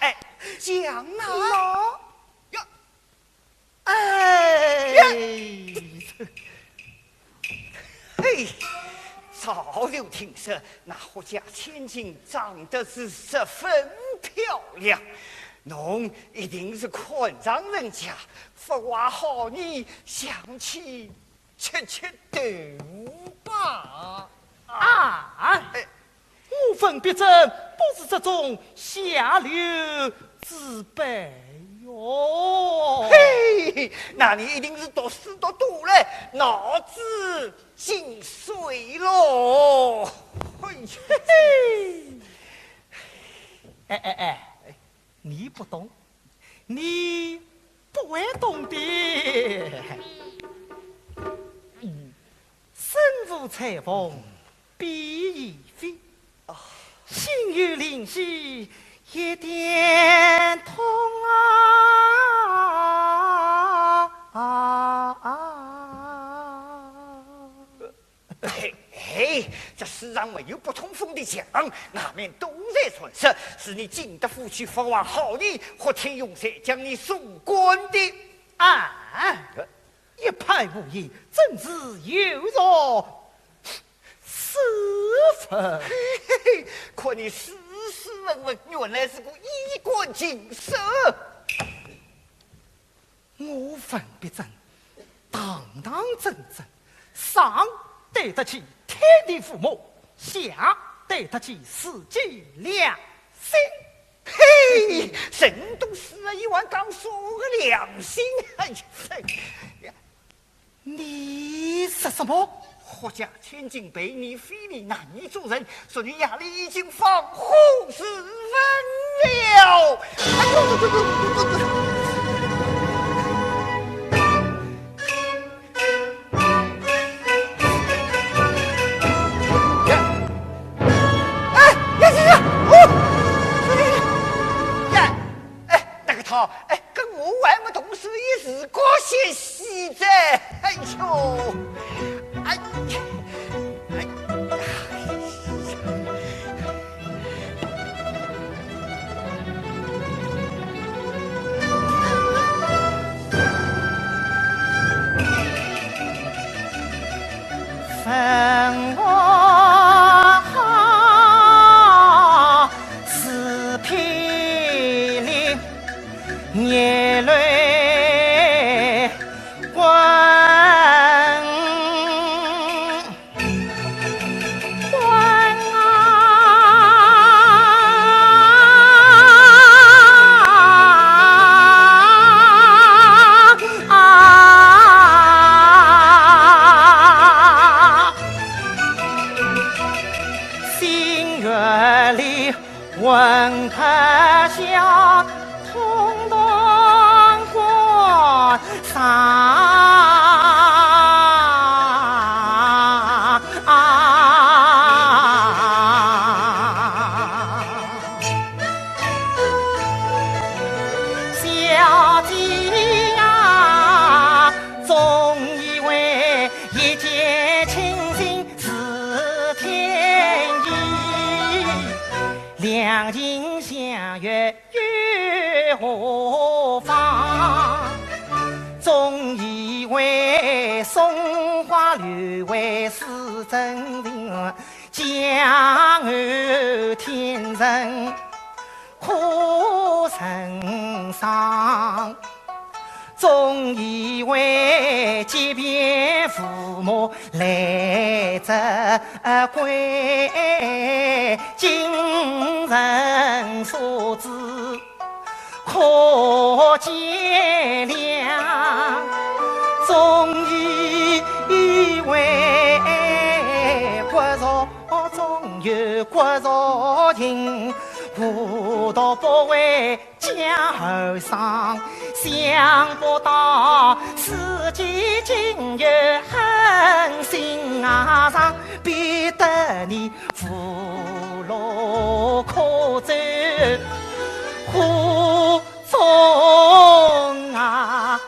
哎，讲啊！呀，哎，嘿，早就听说那霍家千金长得是十分漂亮，侬一定是看上人家，勿怀好意，想去 吃吃豆腐吧。啊，哎，我文必正不是这种下流之辈哟。嘿，那你一定是读书读多了，脑子进水喽。嘿，嘿，嘿。哎，哎，哎，你不懂， 你不会懂的。身无彩凤，必有飞。心有灵犀，一点通啊！ 嘿嘿，这世上没有不通风的墙，外面都在传说，是你进得府去勿怀好意，霍天勇才将你送官的。啊，一派胡言，真是有辱斯文。嘿嘿嘿，看你斯斯文文，原来是个衣冠禽兽。 我文必正，堂堂正正，上对得起天地父母，下对得起自己良心。嘿，人都死了，你还讲啥个良心？哎呀，哎呀！你说什么？ 霍家千金被你非礼，拿你做人，昨日夜里已经放火自焚了。哎呦，这，这，这，这，这，呀，哎，呀，呀，呀，哦，呀，哎，那个他，哎，跟我还没动手，也是个些戏子。哎呦，哎，哎，哎。冰月里，闻客笑，同当关上。小姐呀，总以为一见倾心 是天意，两情相悦又何妨？总以为松花柳为是真情，江河天人 可成双。总以为即便父母来则归，今人所指可见谅。总以为骨肉中有骨肉情，何道不为 江河上，想不到自己竟有狠心啊，让逼得你无路可走，苦衷啊！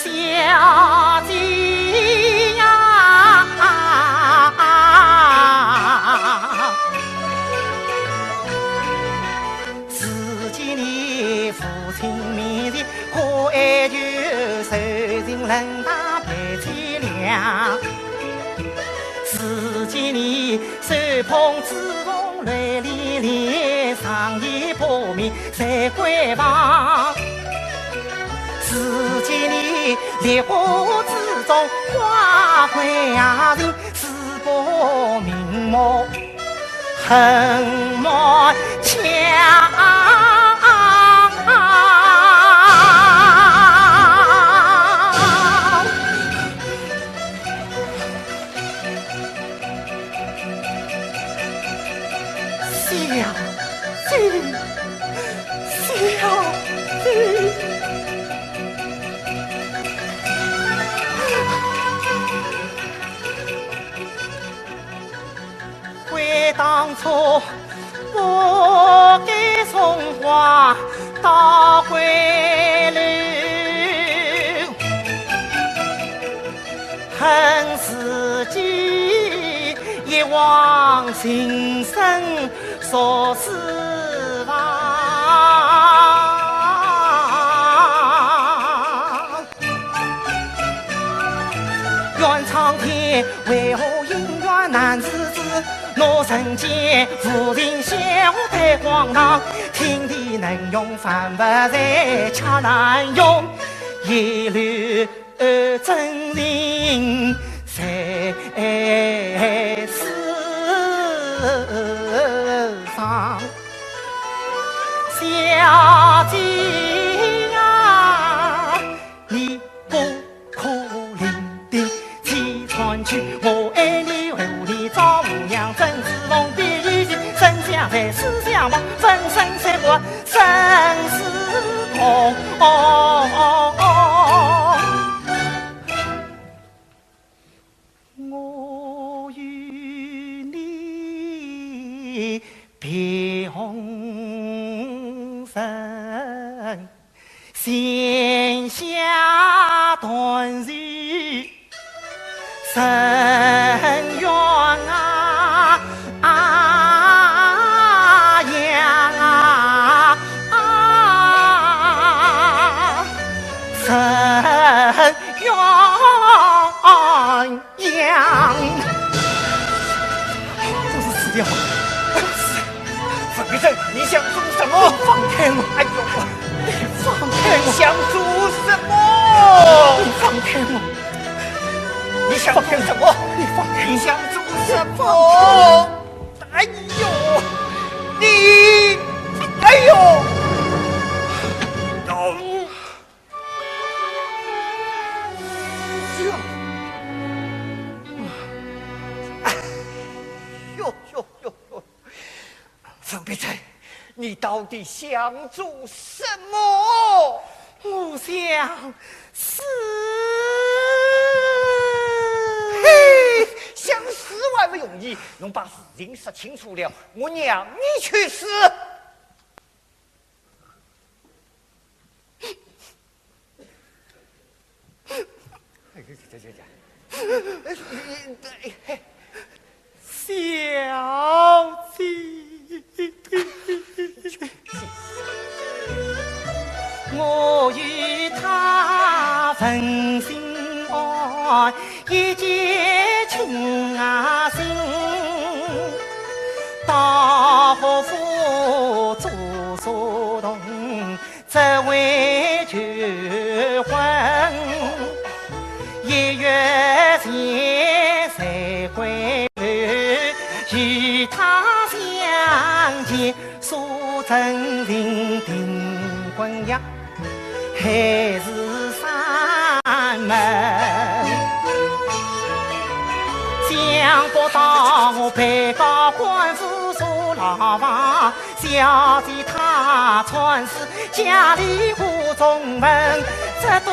小姐呀，自己你父亲面前，可爱就受尽冷淡被凄凉。自己你 手捧紫铜泪连连，上演不明谁归旁。自己你烈火之中花会人，自不明目，恨莫强。小姐，小姐。悔当初不该送花到闺楼。 恨自己一往情深入书房。怨苍天为何姻缘难成之，我人间无情笑对荒唐，天地能容万物在，却难容一缕 真情在世上。小姐呀，你不可另定 千千去，我爱你，何必照模样？怎知龙必一去，真相在思想旁，粉身碎骨，生死痛。我与你并生 闲下团聚，深冤啊，啊呀啊，深冤。 杨。掉。凤飞珍，你想做什么？放开我！哎呦，你放开我！你想做什么？你放开我！你想做什么？你放开我！你想做什么？哎呦，你，哎呦！哎呦呦呦呦！凤飞珍，你到底想做什么？我想死。嘿，想死还不容易，侬把事情说清楚了，我让你去死。 小姐，我与她问心爱，一见倾心，到何处诉说痛？ 只为求婚，一月前才归楼，与她相见，诉真情定婚约，海誓山盟。想不到我被告官府坐牢房， 小姐她穿丝佳丽护中门，这都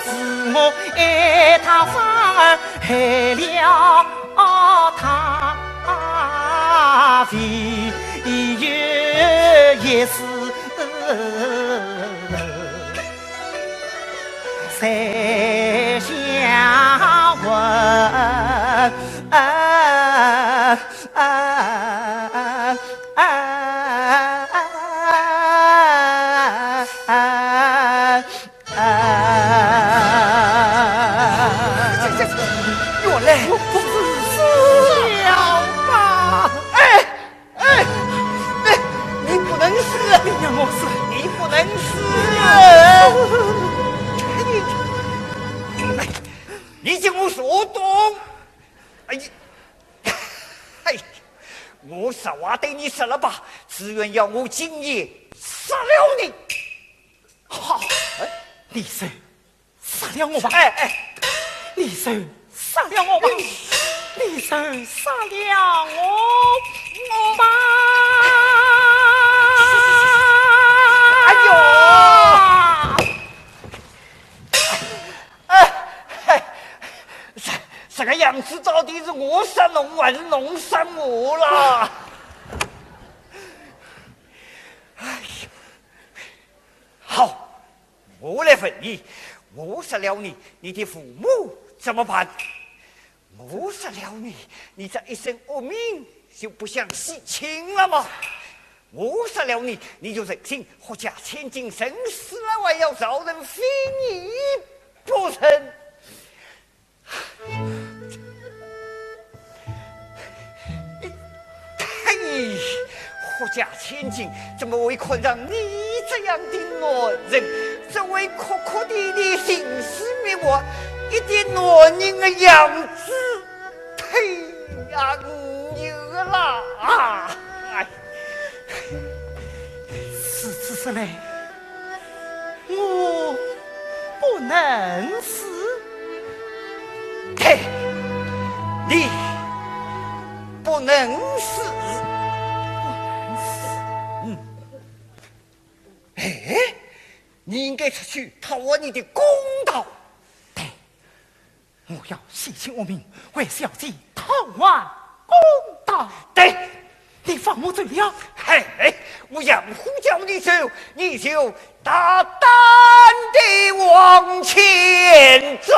是我爱她，反而害了她，唯有一死在下问。 啊啊啊啊啊啊！这这这，原来我不是死了吧？哎哎哎，你不能死！你让我死！你不能死！你你给我说动！哎呀！ 哎，我实话对你说了吧，只愿要我今夜杀了你。好，哎，你就杀了我吧。哎哎，你就杀了我吧。你就杀了我，我吧。哎呦！ 哎，哎，这，这个样子到底是我杀侬还是侬杀我啦？哎呀，好，我来问你，我杀了你，你的父母怎么办？ 我杀了你，你这一身恶名就不享喜庆了吗？我杀了你，你就忍心护驾千金人死了，还要招人非议不成？嘿，护驾千金，怎么会看上你这样的男人？这位哭哭啼啼、寻死觅活，一点男人的样子。 呸呀，你个啦！哎，如此说来，我不能死。对，你不能死。不能死。嗯。哎，你应该出去讨回你的公道。对， 我要洗清污名，为小姐讨还公道。对，你放我走了。嘿嘿，我杨虎叫你走，你就大胆地往前走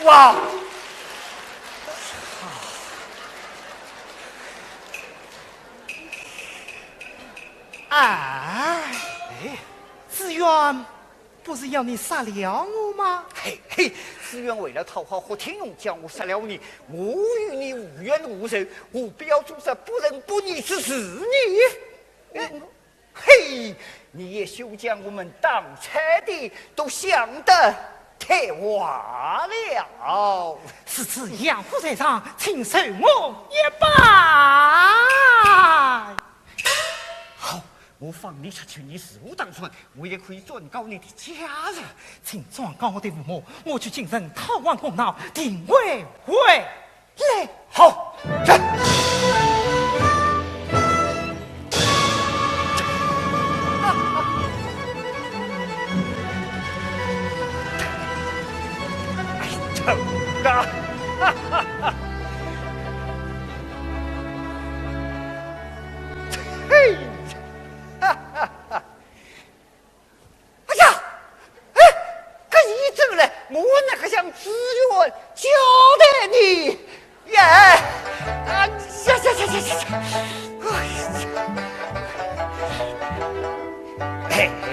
啊！哎，哎，紫鹃不是要你杀了我吗？嘿嘿，是愿为了讨好霍天荣，将我杀了你，我与你无冤无仇，何必要做这不仁不义之事呢？我，嘿，你也休将我们当差的都想得太坏了。如此养父在上，请受我一拜。好，我放你出去，你是我当差，我也可以转告你的家人。请转告我的父母，我去京城讨还公道，定会回来。好，走。哎，走啊！嘿！ 哎呀，哎，搿一转来，我哪个向知县交代呢？呀，啊呀呀呀呀呀！哎呀，嘿嘿，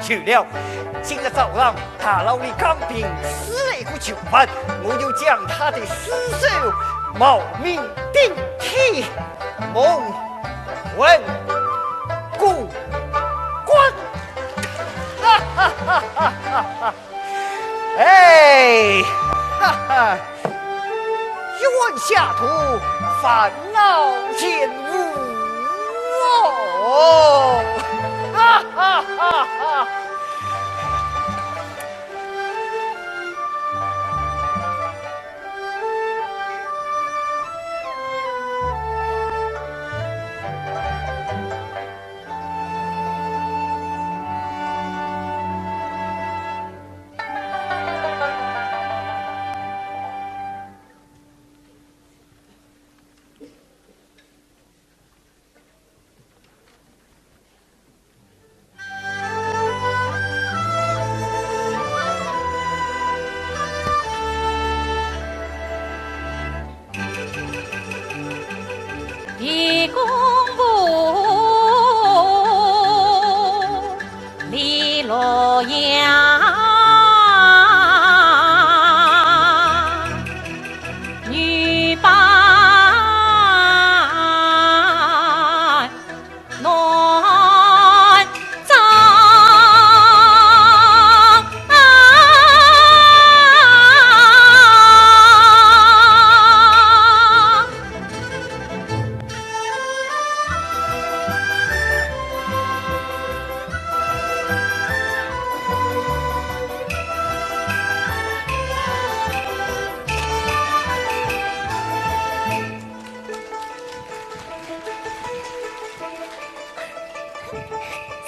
对了，今日早上大牢里刚平死了一个囚犯，我就将他的尸首冒名顶替，蒙 混过关。哈哈哈哈哈！哎，哈哈，一碗下肚，烦恼尽无哦。哈哈哈哈！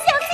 小姐。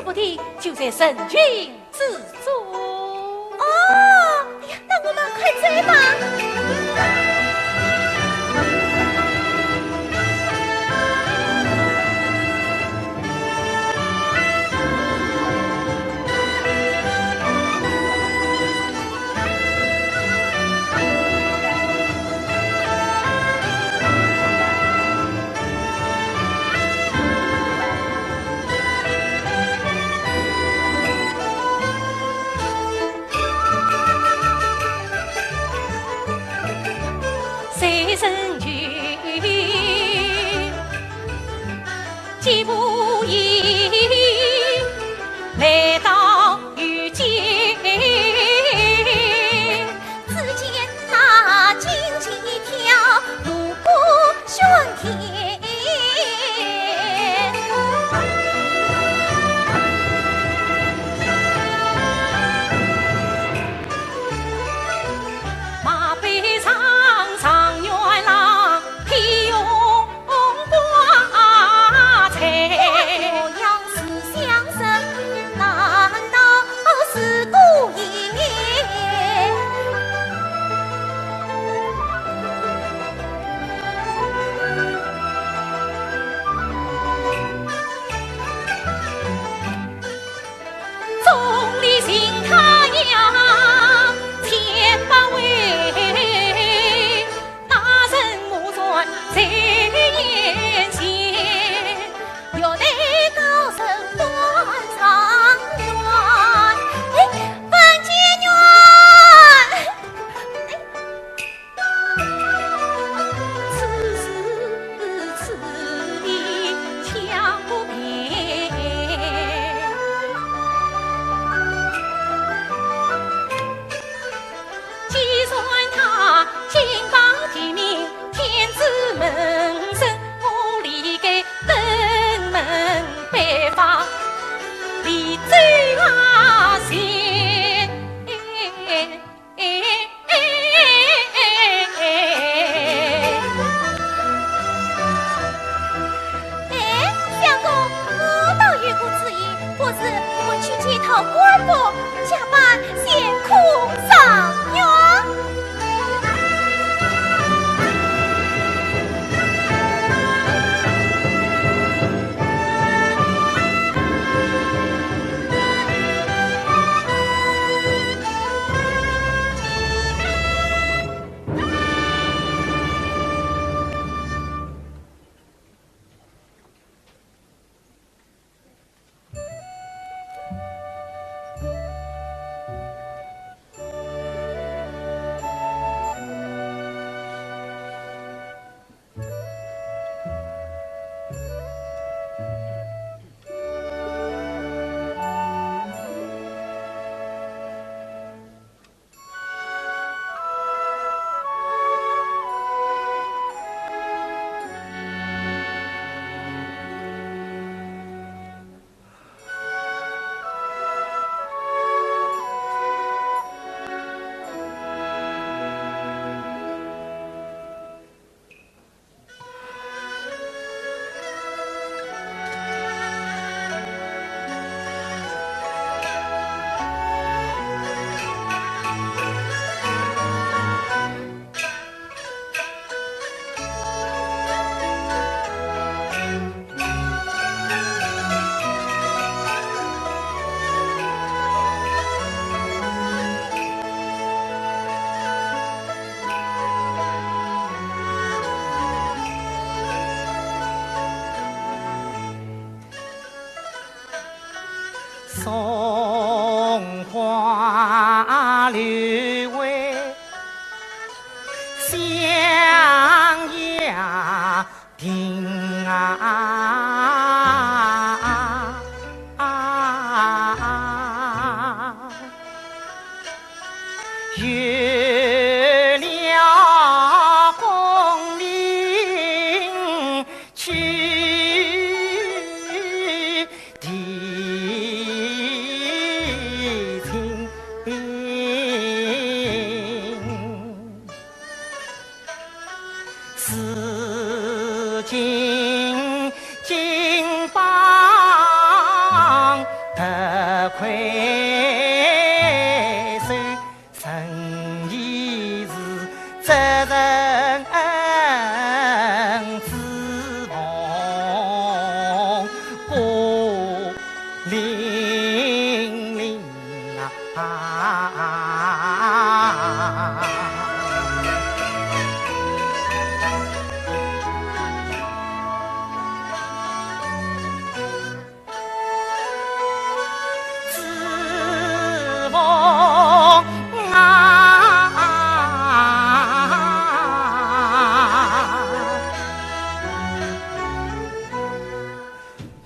府邸就在人群之中。哦，哎呀，那我们快追吧。只见那金鸡跳，锣鼓喧天。哎，相公，我倒有个主意，不如我们去见讨官府，假扮仙客上院。松花流水向阳 亭啊，有了功名取第一。回首 曾已是责人之梦孤零零啊。之梦啊，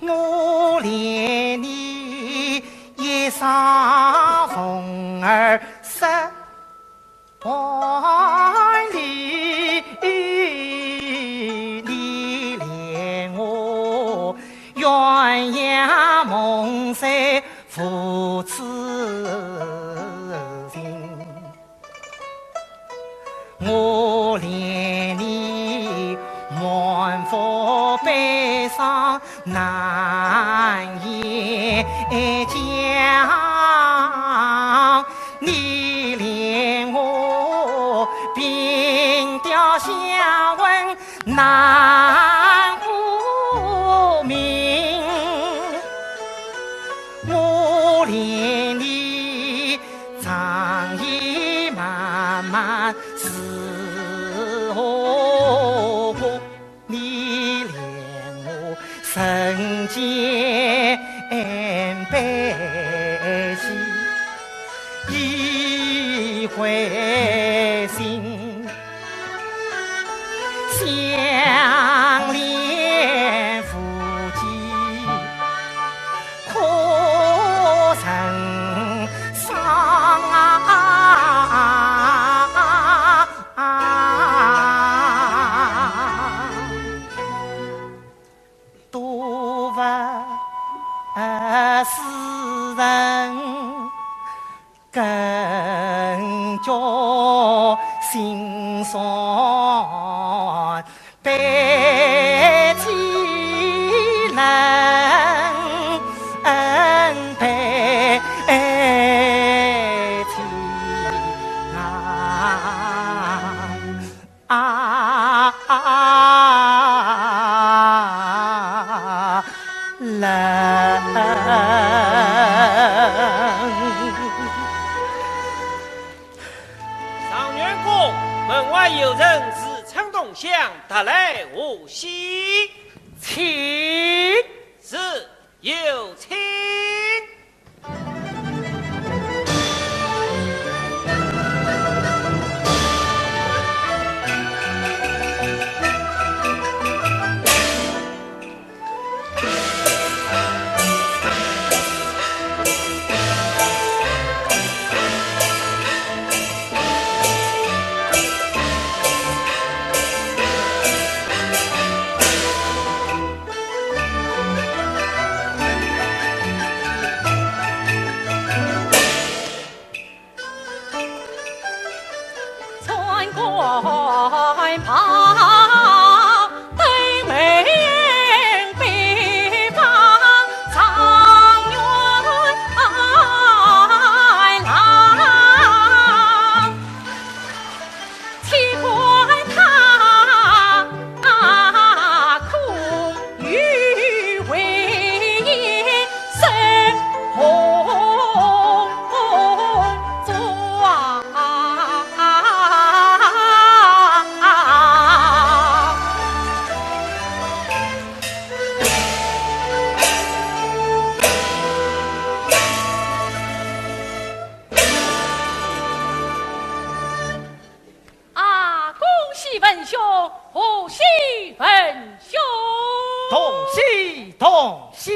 我怜你一双凤儿失 万里，你怜我鸳鸯梦碎父子情。我怜你满腹悲伤难言讲。 你怜我鬓角香魂难悟明，我怜你长夜漫漫思何故。 你怜我人间悲喜，一回心，相怜无计可成双啊。 啊，多不是人更觉心酸，悲凄冷悲凄啊。 啊，冷。状元公，门外有人自称东乡，特来贺喜。请。是，有请。 啊，恭喜文兄，贺喜文兄！同喜同喜！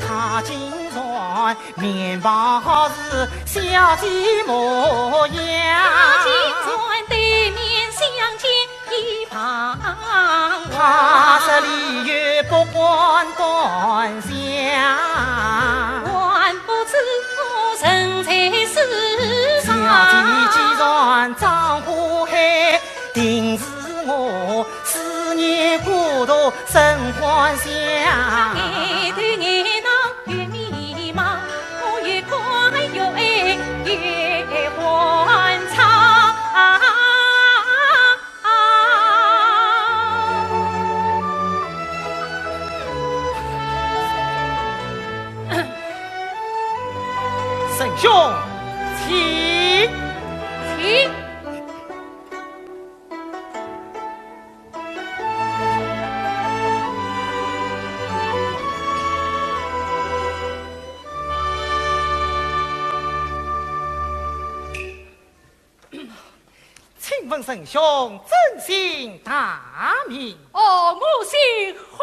他竟然面貌是小姐模样。他竟然对面相见一旁观。他说理由不敢端详。还不知我身在世上。沈兄，请。请。 请问沈兄尊姓大名？哦，我姓霍。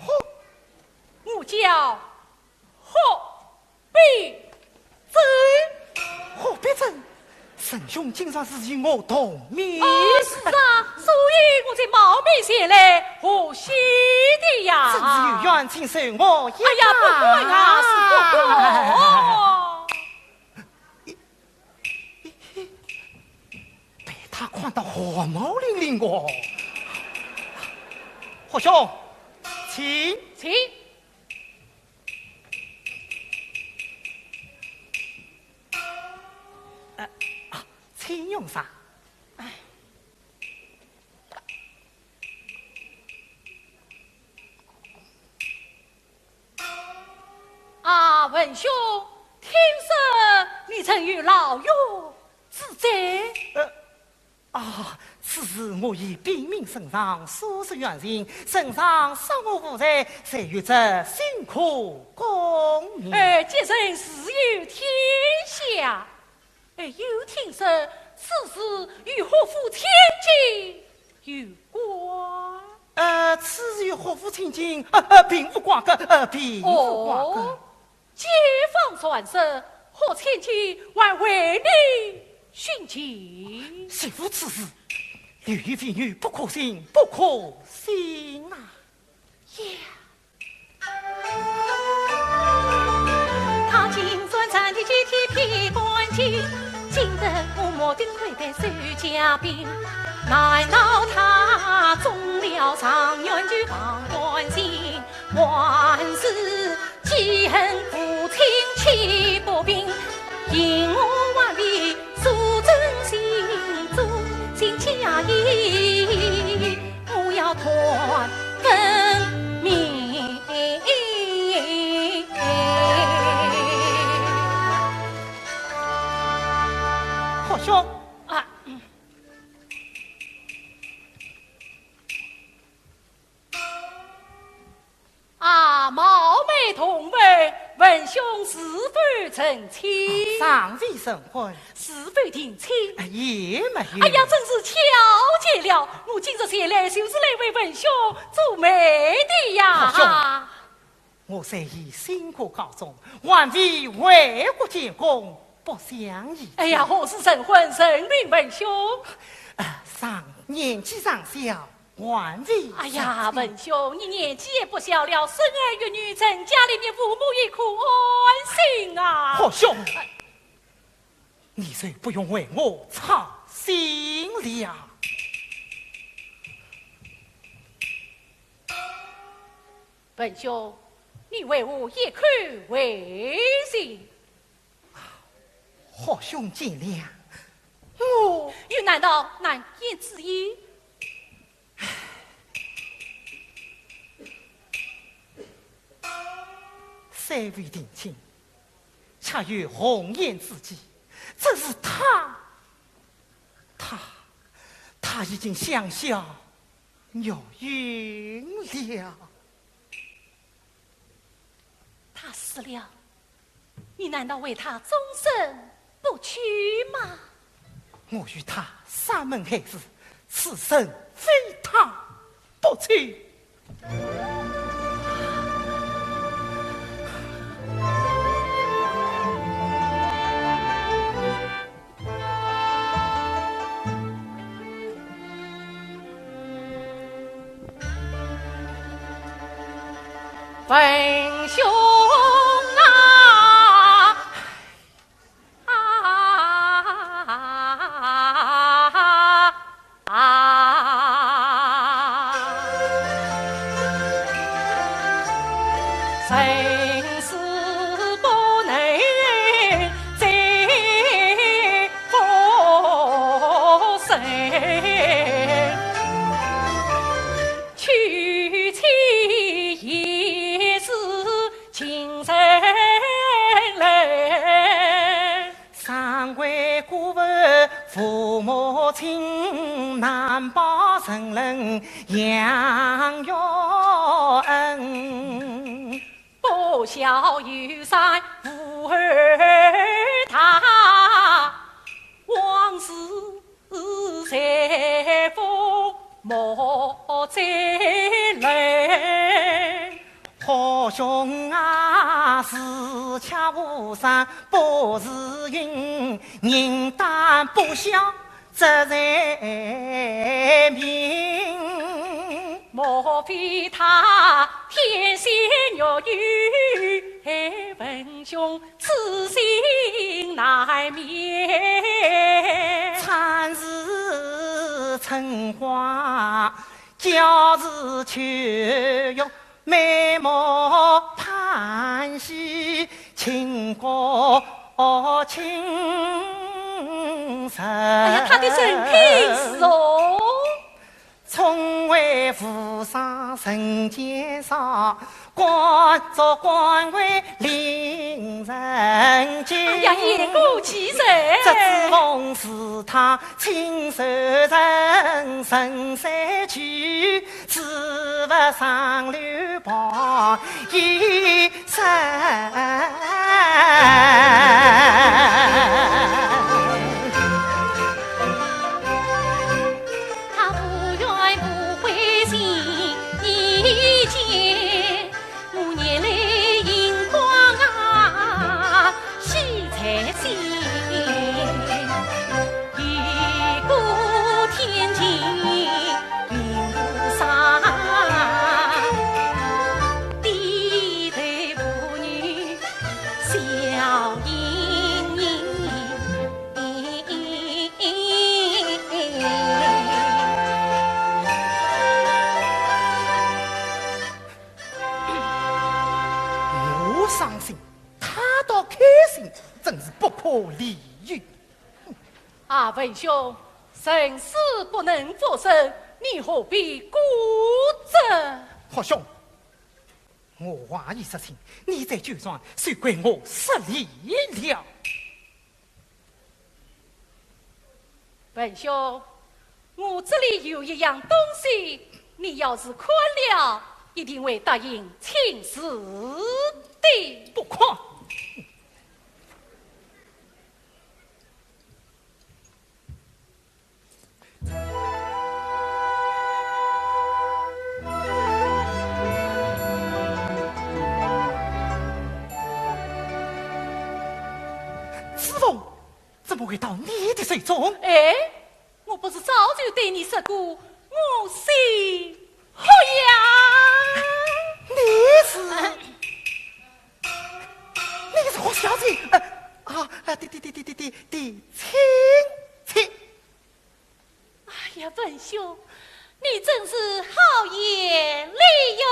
霍？我叫霍必珍。霍必珍？沈兄竟然是与我同名。哦，是啊，所以我才冒昧前来贺喜的呀。真是有缘，请受我一拜。哎呀，不敢啊，是不敢。 被他看到汗毛凛凛哦。霍兄，请。请。呃，啊，请用茶。 啊，文兄，听说你曾有牢狱之灾？呃，啊，此事我已禀明圣上，速速远行，圣上赦我无罪，才有这辛苦功名。哎，既然自有天相， 哎，又听说此事与霍府千金有关。呃，此事与霍府千金，呃，呃，并无瓜葛，呃，并无瓜葛。哦，街坊传说，霍千金还为你殉情。岂无此事，流言蜚语，不可信，不可信啊！呀！ 霍兄。啊，嗯。 啊，冒昧同问，文兄是否成亲？啊，尚未成婚。是否定亲？啊，也没有。哎呀，真是巧极了！我今日前来就是来为文兄做媒的呀。霍兄，我虽已新科高中，还未为国建功，不想而已。哎呀，何时成婚？承蒙文兄。啊，尚，年纪尚小， 还未。哎呀，成亲。文兄，你年纪也不小了，生儿育女，成家立业，父母也可安心啊。霍兄，哎。你就不用为我操心了。文兄，你为何一口回绝？ 霍兄见谅，我……又难道难言之隐？虽未定亲，恰有红颜知己，只是他，他，他已经香消玉殒了。他死了， 你难道为他终身不娶吗？我与他山盟海誓，此生非他不娶。文兄啊！啊！情难报，怎能杨月恩？不孝有三，无儿大，王氏 在父莫再来。好兄啊，是巧无三，不是云，人当不孝责在民。莫非他天仙越女，害文兄 此心难灭。参事春花，教子求学，美貌盼兮，倾国倾城。哎呀，他的人品是哦。 聪慧无双人间少，官做官位令人敬。哎呀，言过其实。折子凤是他亲手成，神仙去，只为上流旁一 山。他无缘无悔心一见，我眼泪盈眶啊，喜在心。 一个天津民部上，低头舞女笑盈盈。我伤心，他倒开心，真是不可理喻。 啊，文兄，人死不能复生，你何必固执？好兄，我话已说尽，你再纠缠，就怪我失礼了。文兄，我这里有一样东西，你要是看了，一定会答应亲事的。不看。 子龙，怎么会到你的手中？哎，我不是早就对你说过，我姓何呀？你是，你是何小姐？呃，啊，啊，的，的，的，的，的，的亲戚。 哎呀，文兄，你真是好眼力哟！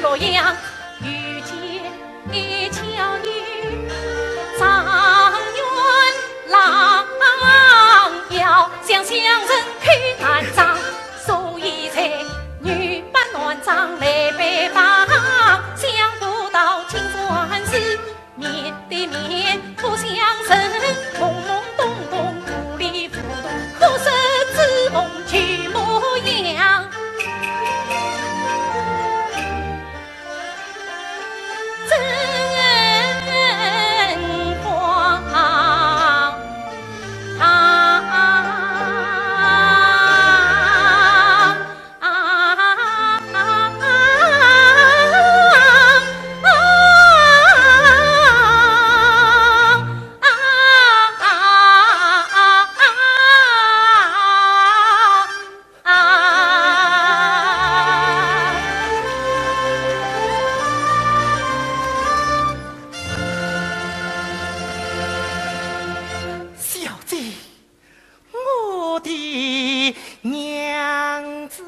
洛阳遇见巧女，状元郎要向相人叩难状，所以才女扮男装来拜访，想不到竟然是 面对面不相认，懵懵懂懂，糊里糊涂，可说似梦旧模样。真慌。小姐， 我的娘子。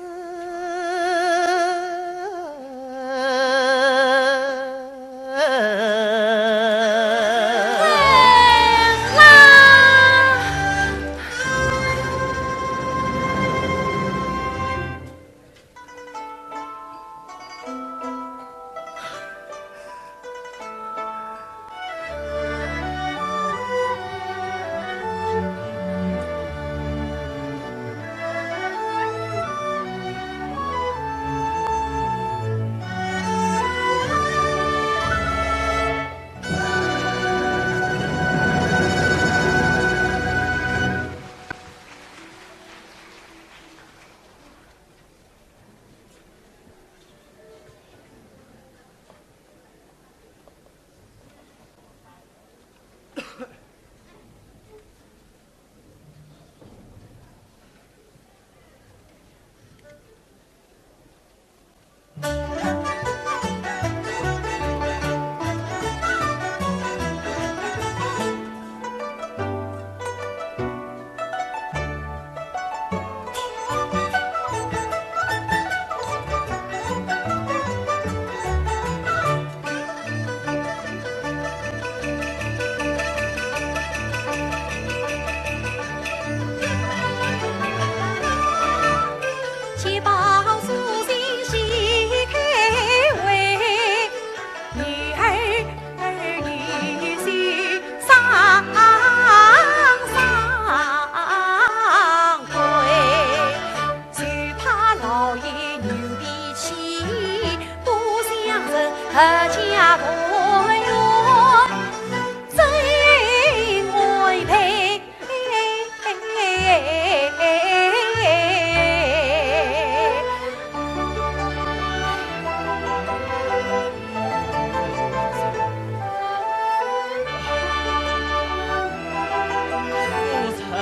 夫人，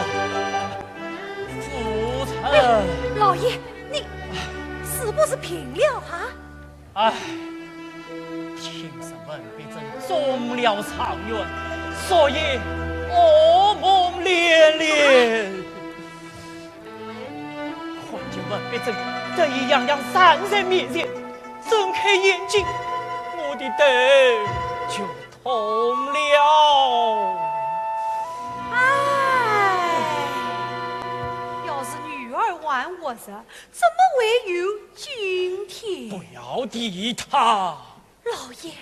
夫人。老爷，你是不是病了啊？ 唉，听说文必正中了状元，所以噩梦连连。看见文必正得意洋洋站在面前，睁开眼睛，我的头就痛了。唉，要是女儿还活着， 怎么会有今天？不要提她。老爷，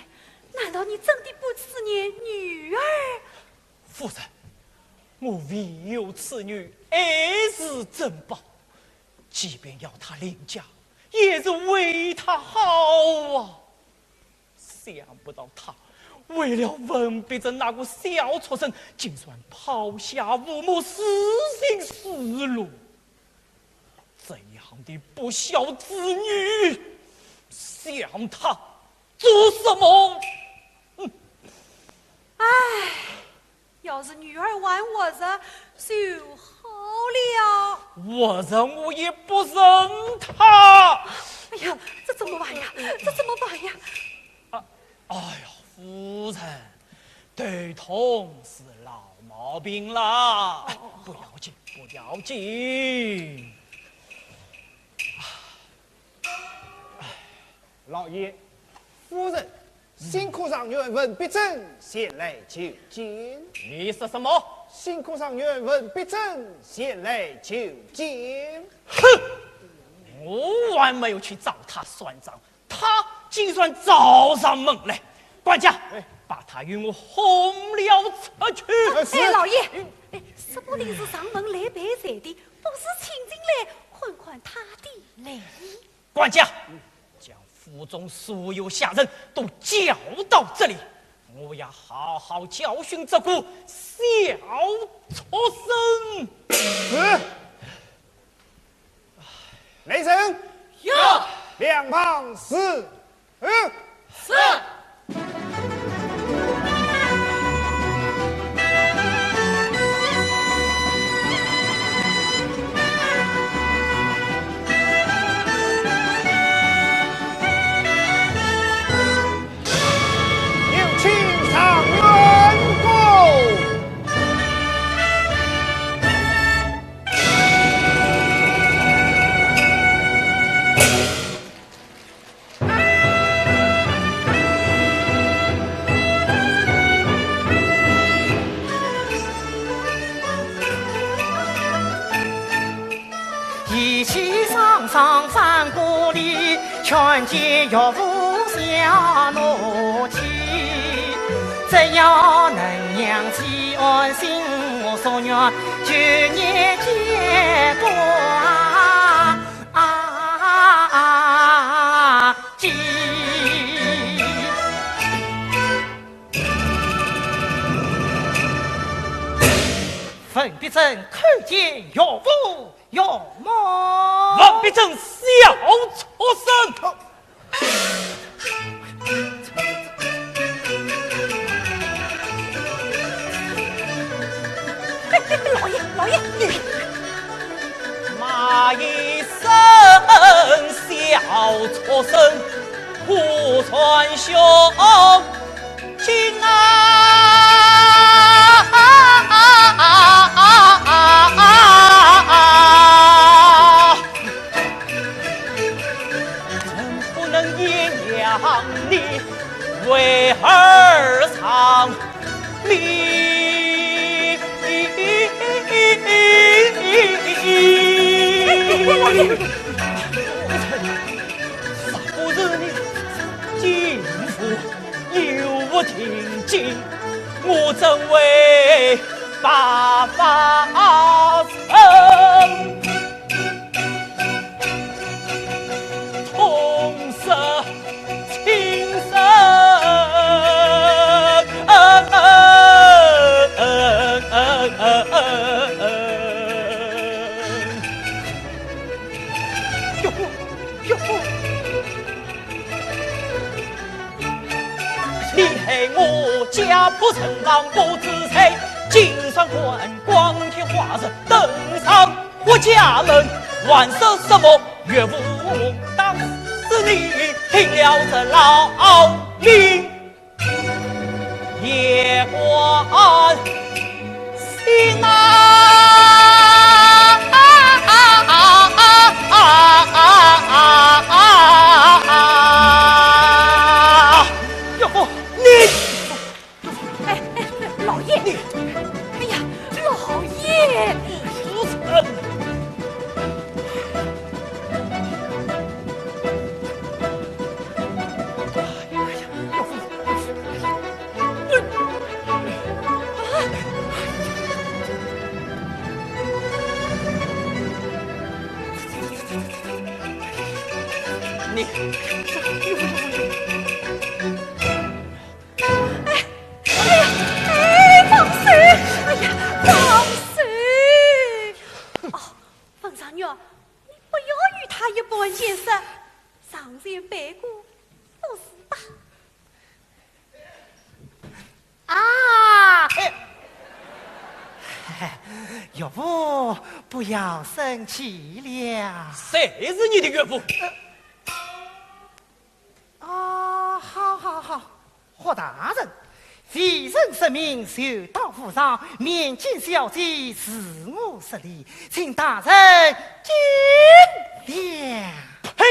难道你真的不思念女儿？夫人，我唯有此女，爱如珍宝，即便要她另嫁，也是为她好啊。 想不到她为了文必正那个小畜生，竟然抛下父母，自寻死路。这样的不孝之女，想她做什么？唉，要是女儿还活着就好了。活着我也不认她。哎呀，这怎么办呀？这怎么办呀？ 哎呀，夫人，头痛是老毛病啦，不要紧，不要紧。老爷，夫人，新科状元文必正前来求见。你说什么？新科状元文必正前来求见。哼！我还没有去找他算账，他竟然找上门来。管家，哎。把他与我轰了出去。哎，是。哎，老爷，哎，说不定是上门来赔罪的，不如请进来，看看他的来意。 管家，将府中所有下人都叫到这里，我要好好教训这个小畜生。是。雷神。有。两旁侍。 嗯，是。有请状元公。 一起上上山谷里，劝解岳父下怒气。只要能让其安心，我所愿就已结果啊！ 啊，文必正叩见岳父岳母。文必正，小畜生！老爷，老爷，你骂一声小畜生，可传胸襟啊！能不能原谅你为儿偿命？若不是你奸夫有无定金，我怎会白发生？ 痛失亲生。岳父，岳父。 你害我家破人亡不自在，竟然敢光天化日登上我家门，还说什么岳父，打死你，听了这老命也敢信啊！ 岳父，你……哎，哎，老爷，你……哎呀，老爷，不是……哎呀，岳父，啊！你……哎，哎呀，哎，放手！哎呀，放手！哦，文状元，你不要与他一般见识，上前赔过不是吧？ 啊！哎，岳父，不要生气了。谁是你的岳父？啊，好，好，好，霍大人，微臣实名，就到府上，面见小姐，自我失礼，请大人见谅。呸！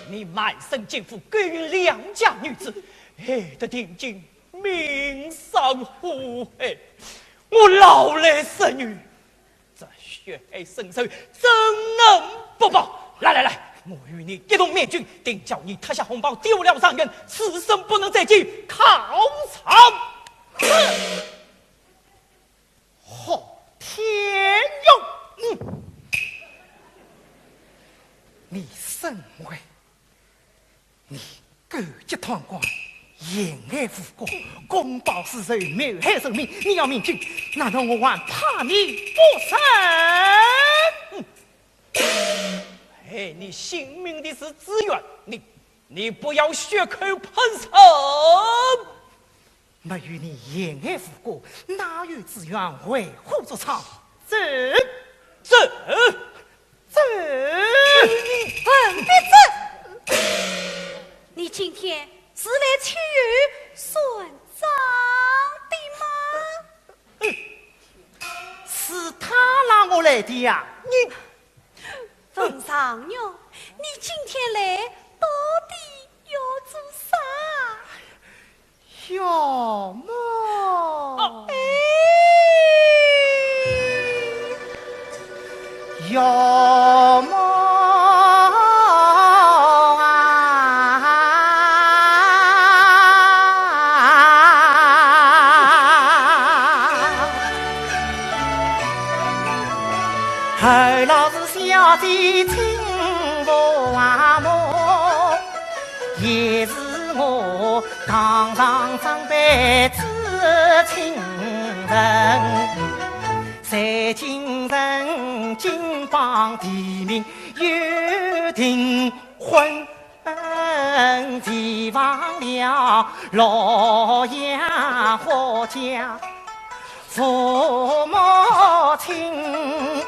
你卖身奸夫，勾引良家女子，害得定亲命丧火海。我老来失女，这血海深仇，怎能不报？来来来，我与你一同面君，定叫你脱下红袍，丢了状元，此生不能再进考场。哼！ 好天哟！嗯，你身为，你勾结贪官，陷害无辜，公报私仇，谋害人民，你要面君，难道我还怕你不成？嗯，害你性命的是知县，你，你不要血口喷人！ 没有你陷害无辜，哪有知县为虎作伥？走，走，走！文必正，你今天是来秋后算账的吗？是他拉我来的呀。你，文状元，你今天来到底要做啥？ 要么，哎，要么啊，侯老是小姐请父啊母，也是我 堂上长辈至亲人，在京城金榜题名又订婚，提防了洛阳花家 父母亲，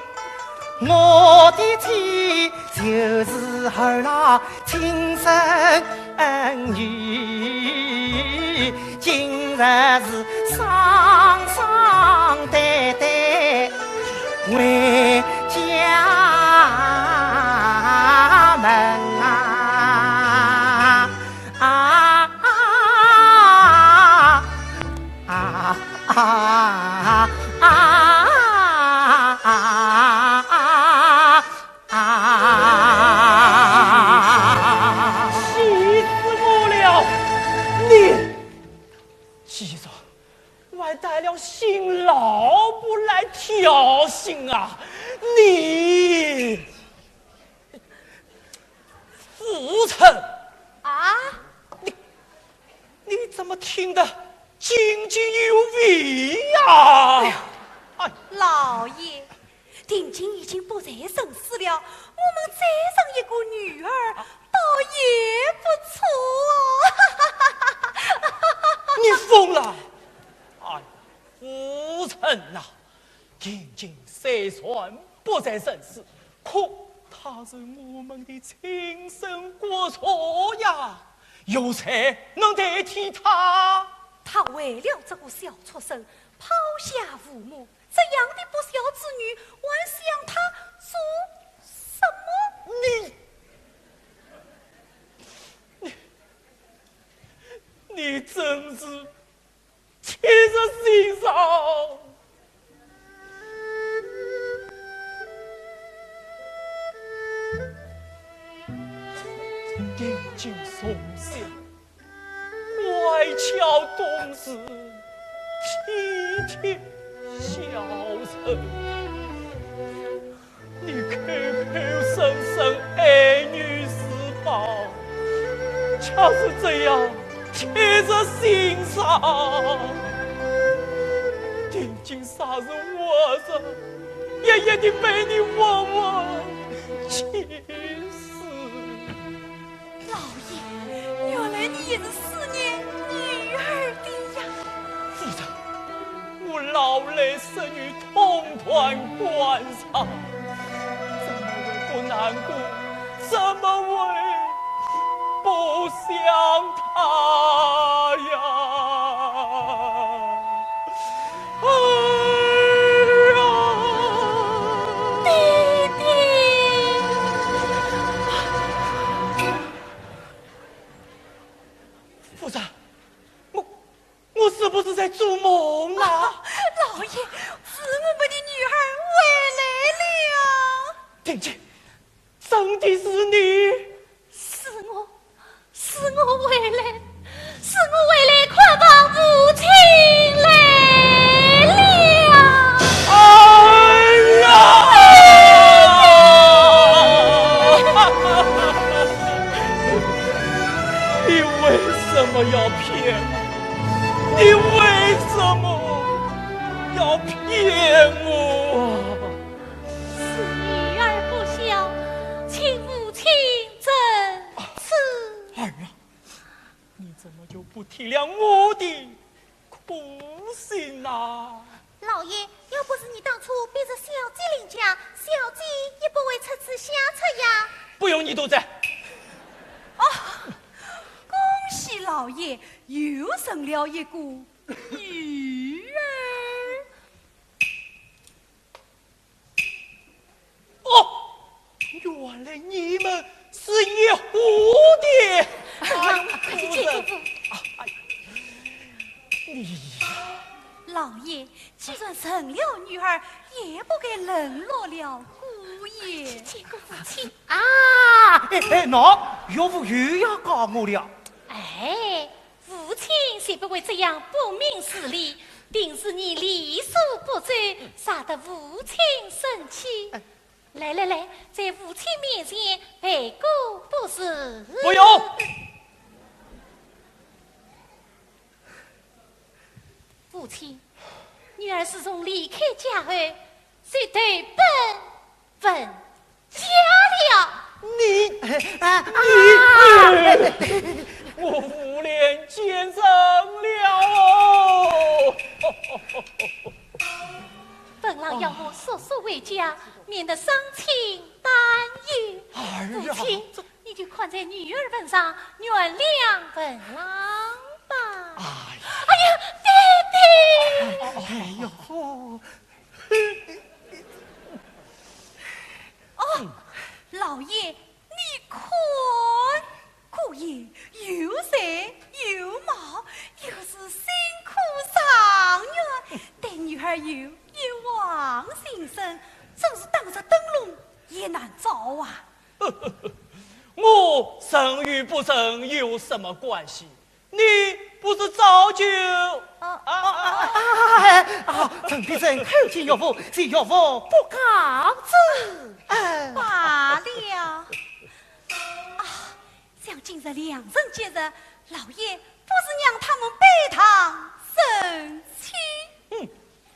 我的妻就是儿郎亲生女，今日是双双对对回家门啊！啊！ 啊啊啊啊啊啊！气死我了！你，既然我还带了新老婆来挑亲啊，你 不成。啊？你，你怎么听得津津有味呀？哎呀，哎，老爷，定亲已经不在人世了，我们再生一个女儿，倒也不错啊。你疯了！哎，夫人呐，定亲虽然不在人世，可她是我们的亲生骨肉呀，有谁能代替她？她为了这个小畜生，抛下父母，这样的不孝之女，还想她做什么？你，你，你真是 七十心上。定亲从小乖巧懂事，体贴孝顺。 你口口声声爱女如宝，却是这样铁石心肠。定亲啥时活着，也一定被你活活气死。 老爷，原来你也是思念女儿的呀。夫人，我老来失女，痛断肝肠，怎么会不难过？怎么会不想她呀？哎呀！爹爹！真的是你？是我，是我回来，是我回来看望父亲来了。哎呀！你为什么要骗我？你为什么要骗我啊？是女儿不孝，请父亲 这次。儿啊，你怎么就不体谅我的苦心呐？老爷，要不是你当初逼着小姐另嫁，小姐也不会出此下策呀。不用你多嘴。哦，恭喜老爷又生了一个女儿。 哦，原来你们是一伙的。哎，夫人，啊，哎，你呀，老爷，既然成了女儿，也不该冷落了姑爷。见过父亲。啊，哎，哎，喏，岳父又要告我了。哎， 父亲绝不会这样不明事理，定是你礼数不周，惹得父亲生气。来来来，在父亲面前赔个不是。不用。父亲，女儿自从离开家后，就投奔 文家了。你，啊，你，我无脸见人了哦。本郎要我速速回家，免得伤亲担忧。儿啊，父亲，你就看在女儿份上，原谅本郎吧。哎呀，哎呀，爹爹！哎呦， 哦，老爷，你看，姑爷又瘦又貌，又是辛苦状元，对女儿有一往情深，真是打着灯笼也难招啊。我成与不成有什么关系？ 你不是早就……啊，啊，啊，啊，啊，陈必正叩见岳父，谢岳父不告之。哎。罢了。啊，想今日良辰吉日，老爷不如让他们拜堂成亲。嗯，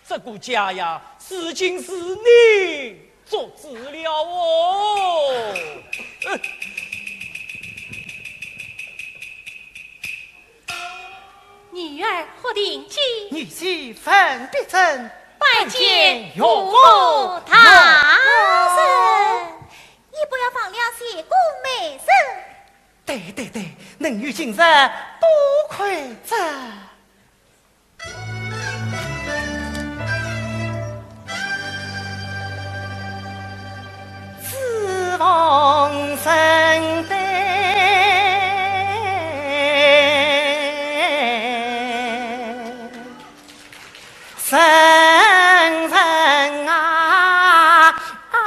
这个家呀，如今是你做主了哦。呃。女儿霍定金，女婿文必正，拜见岳父大人。你不要忘了谢过媒人。对对对，能有今日多亏这。 子房生的生人啊，啊，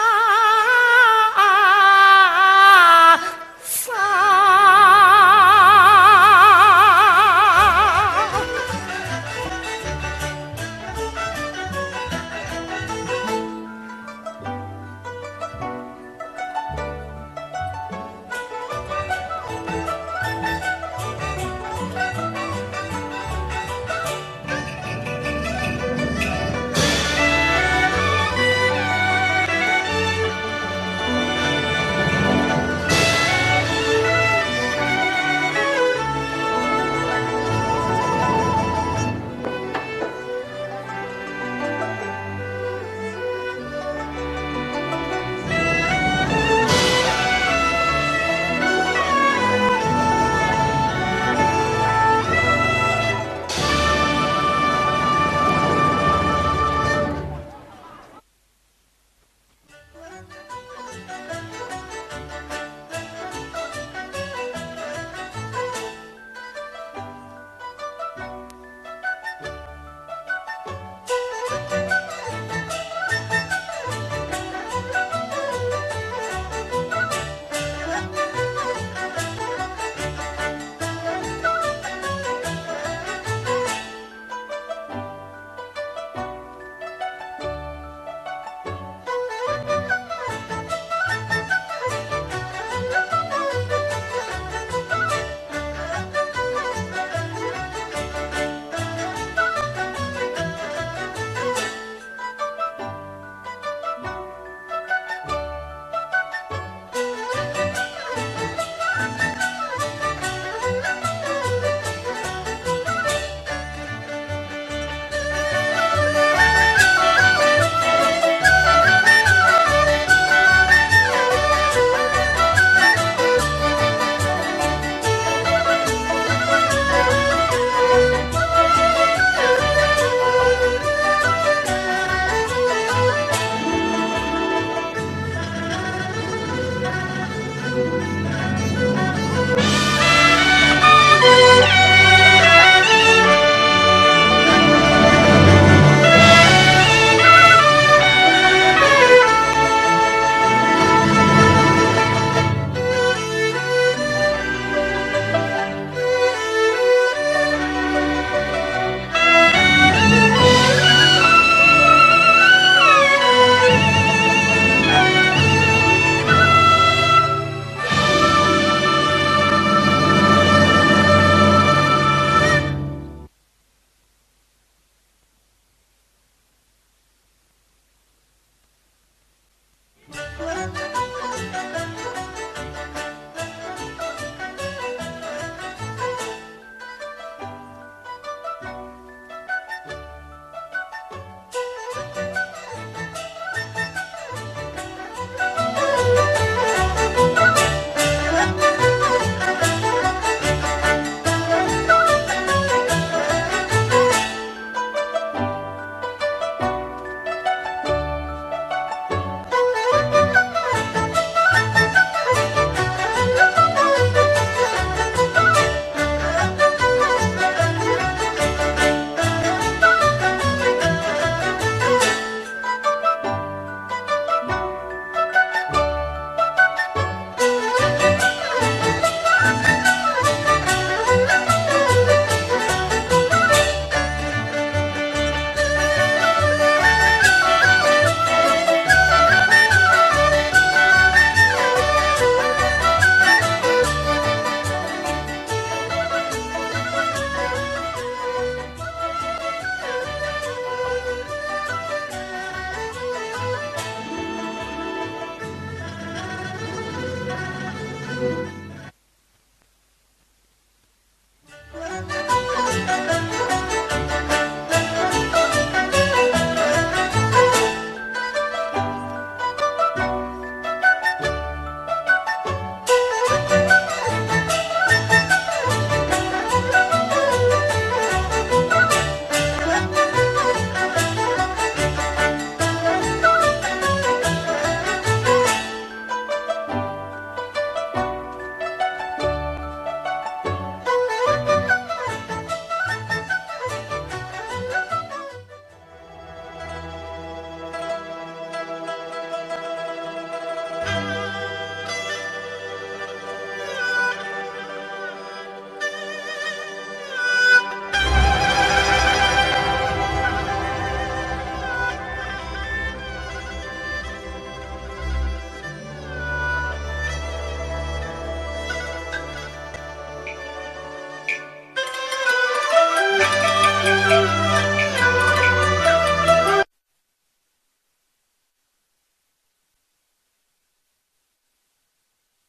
啊，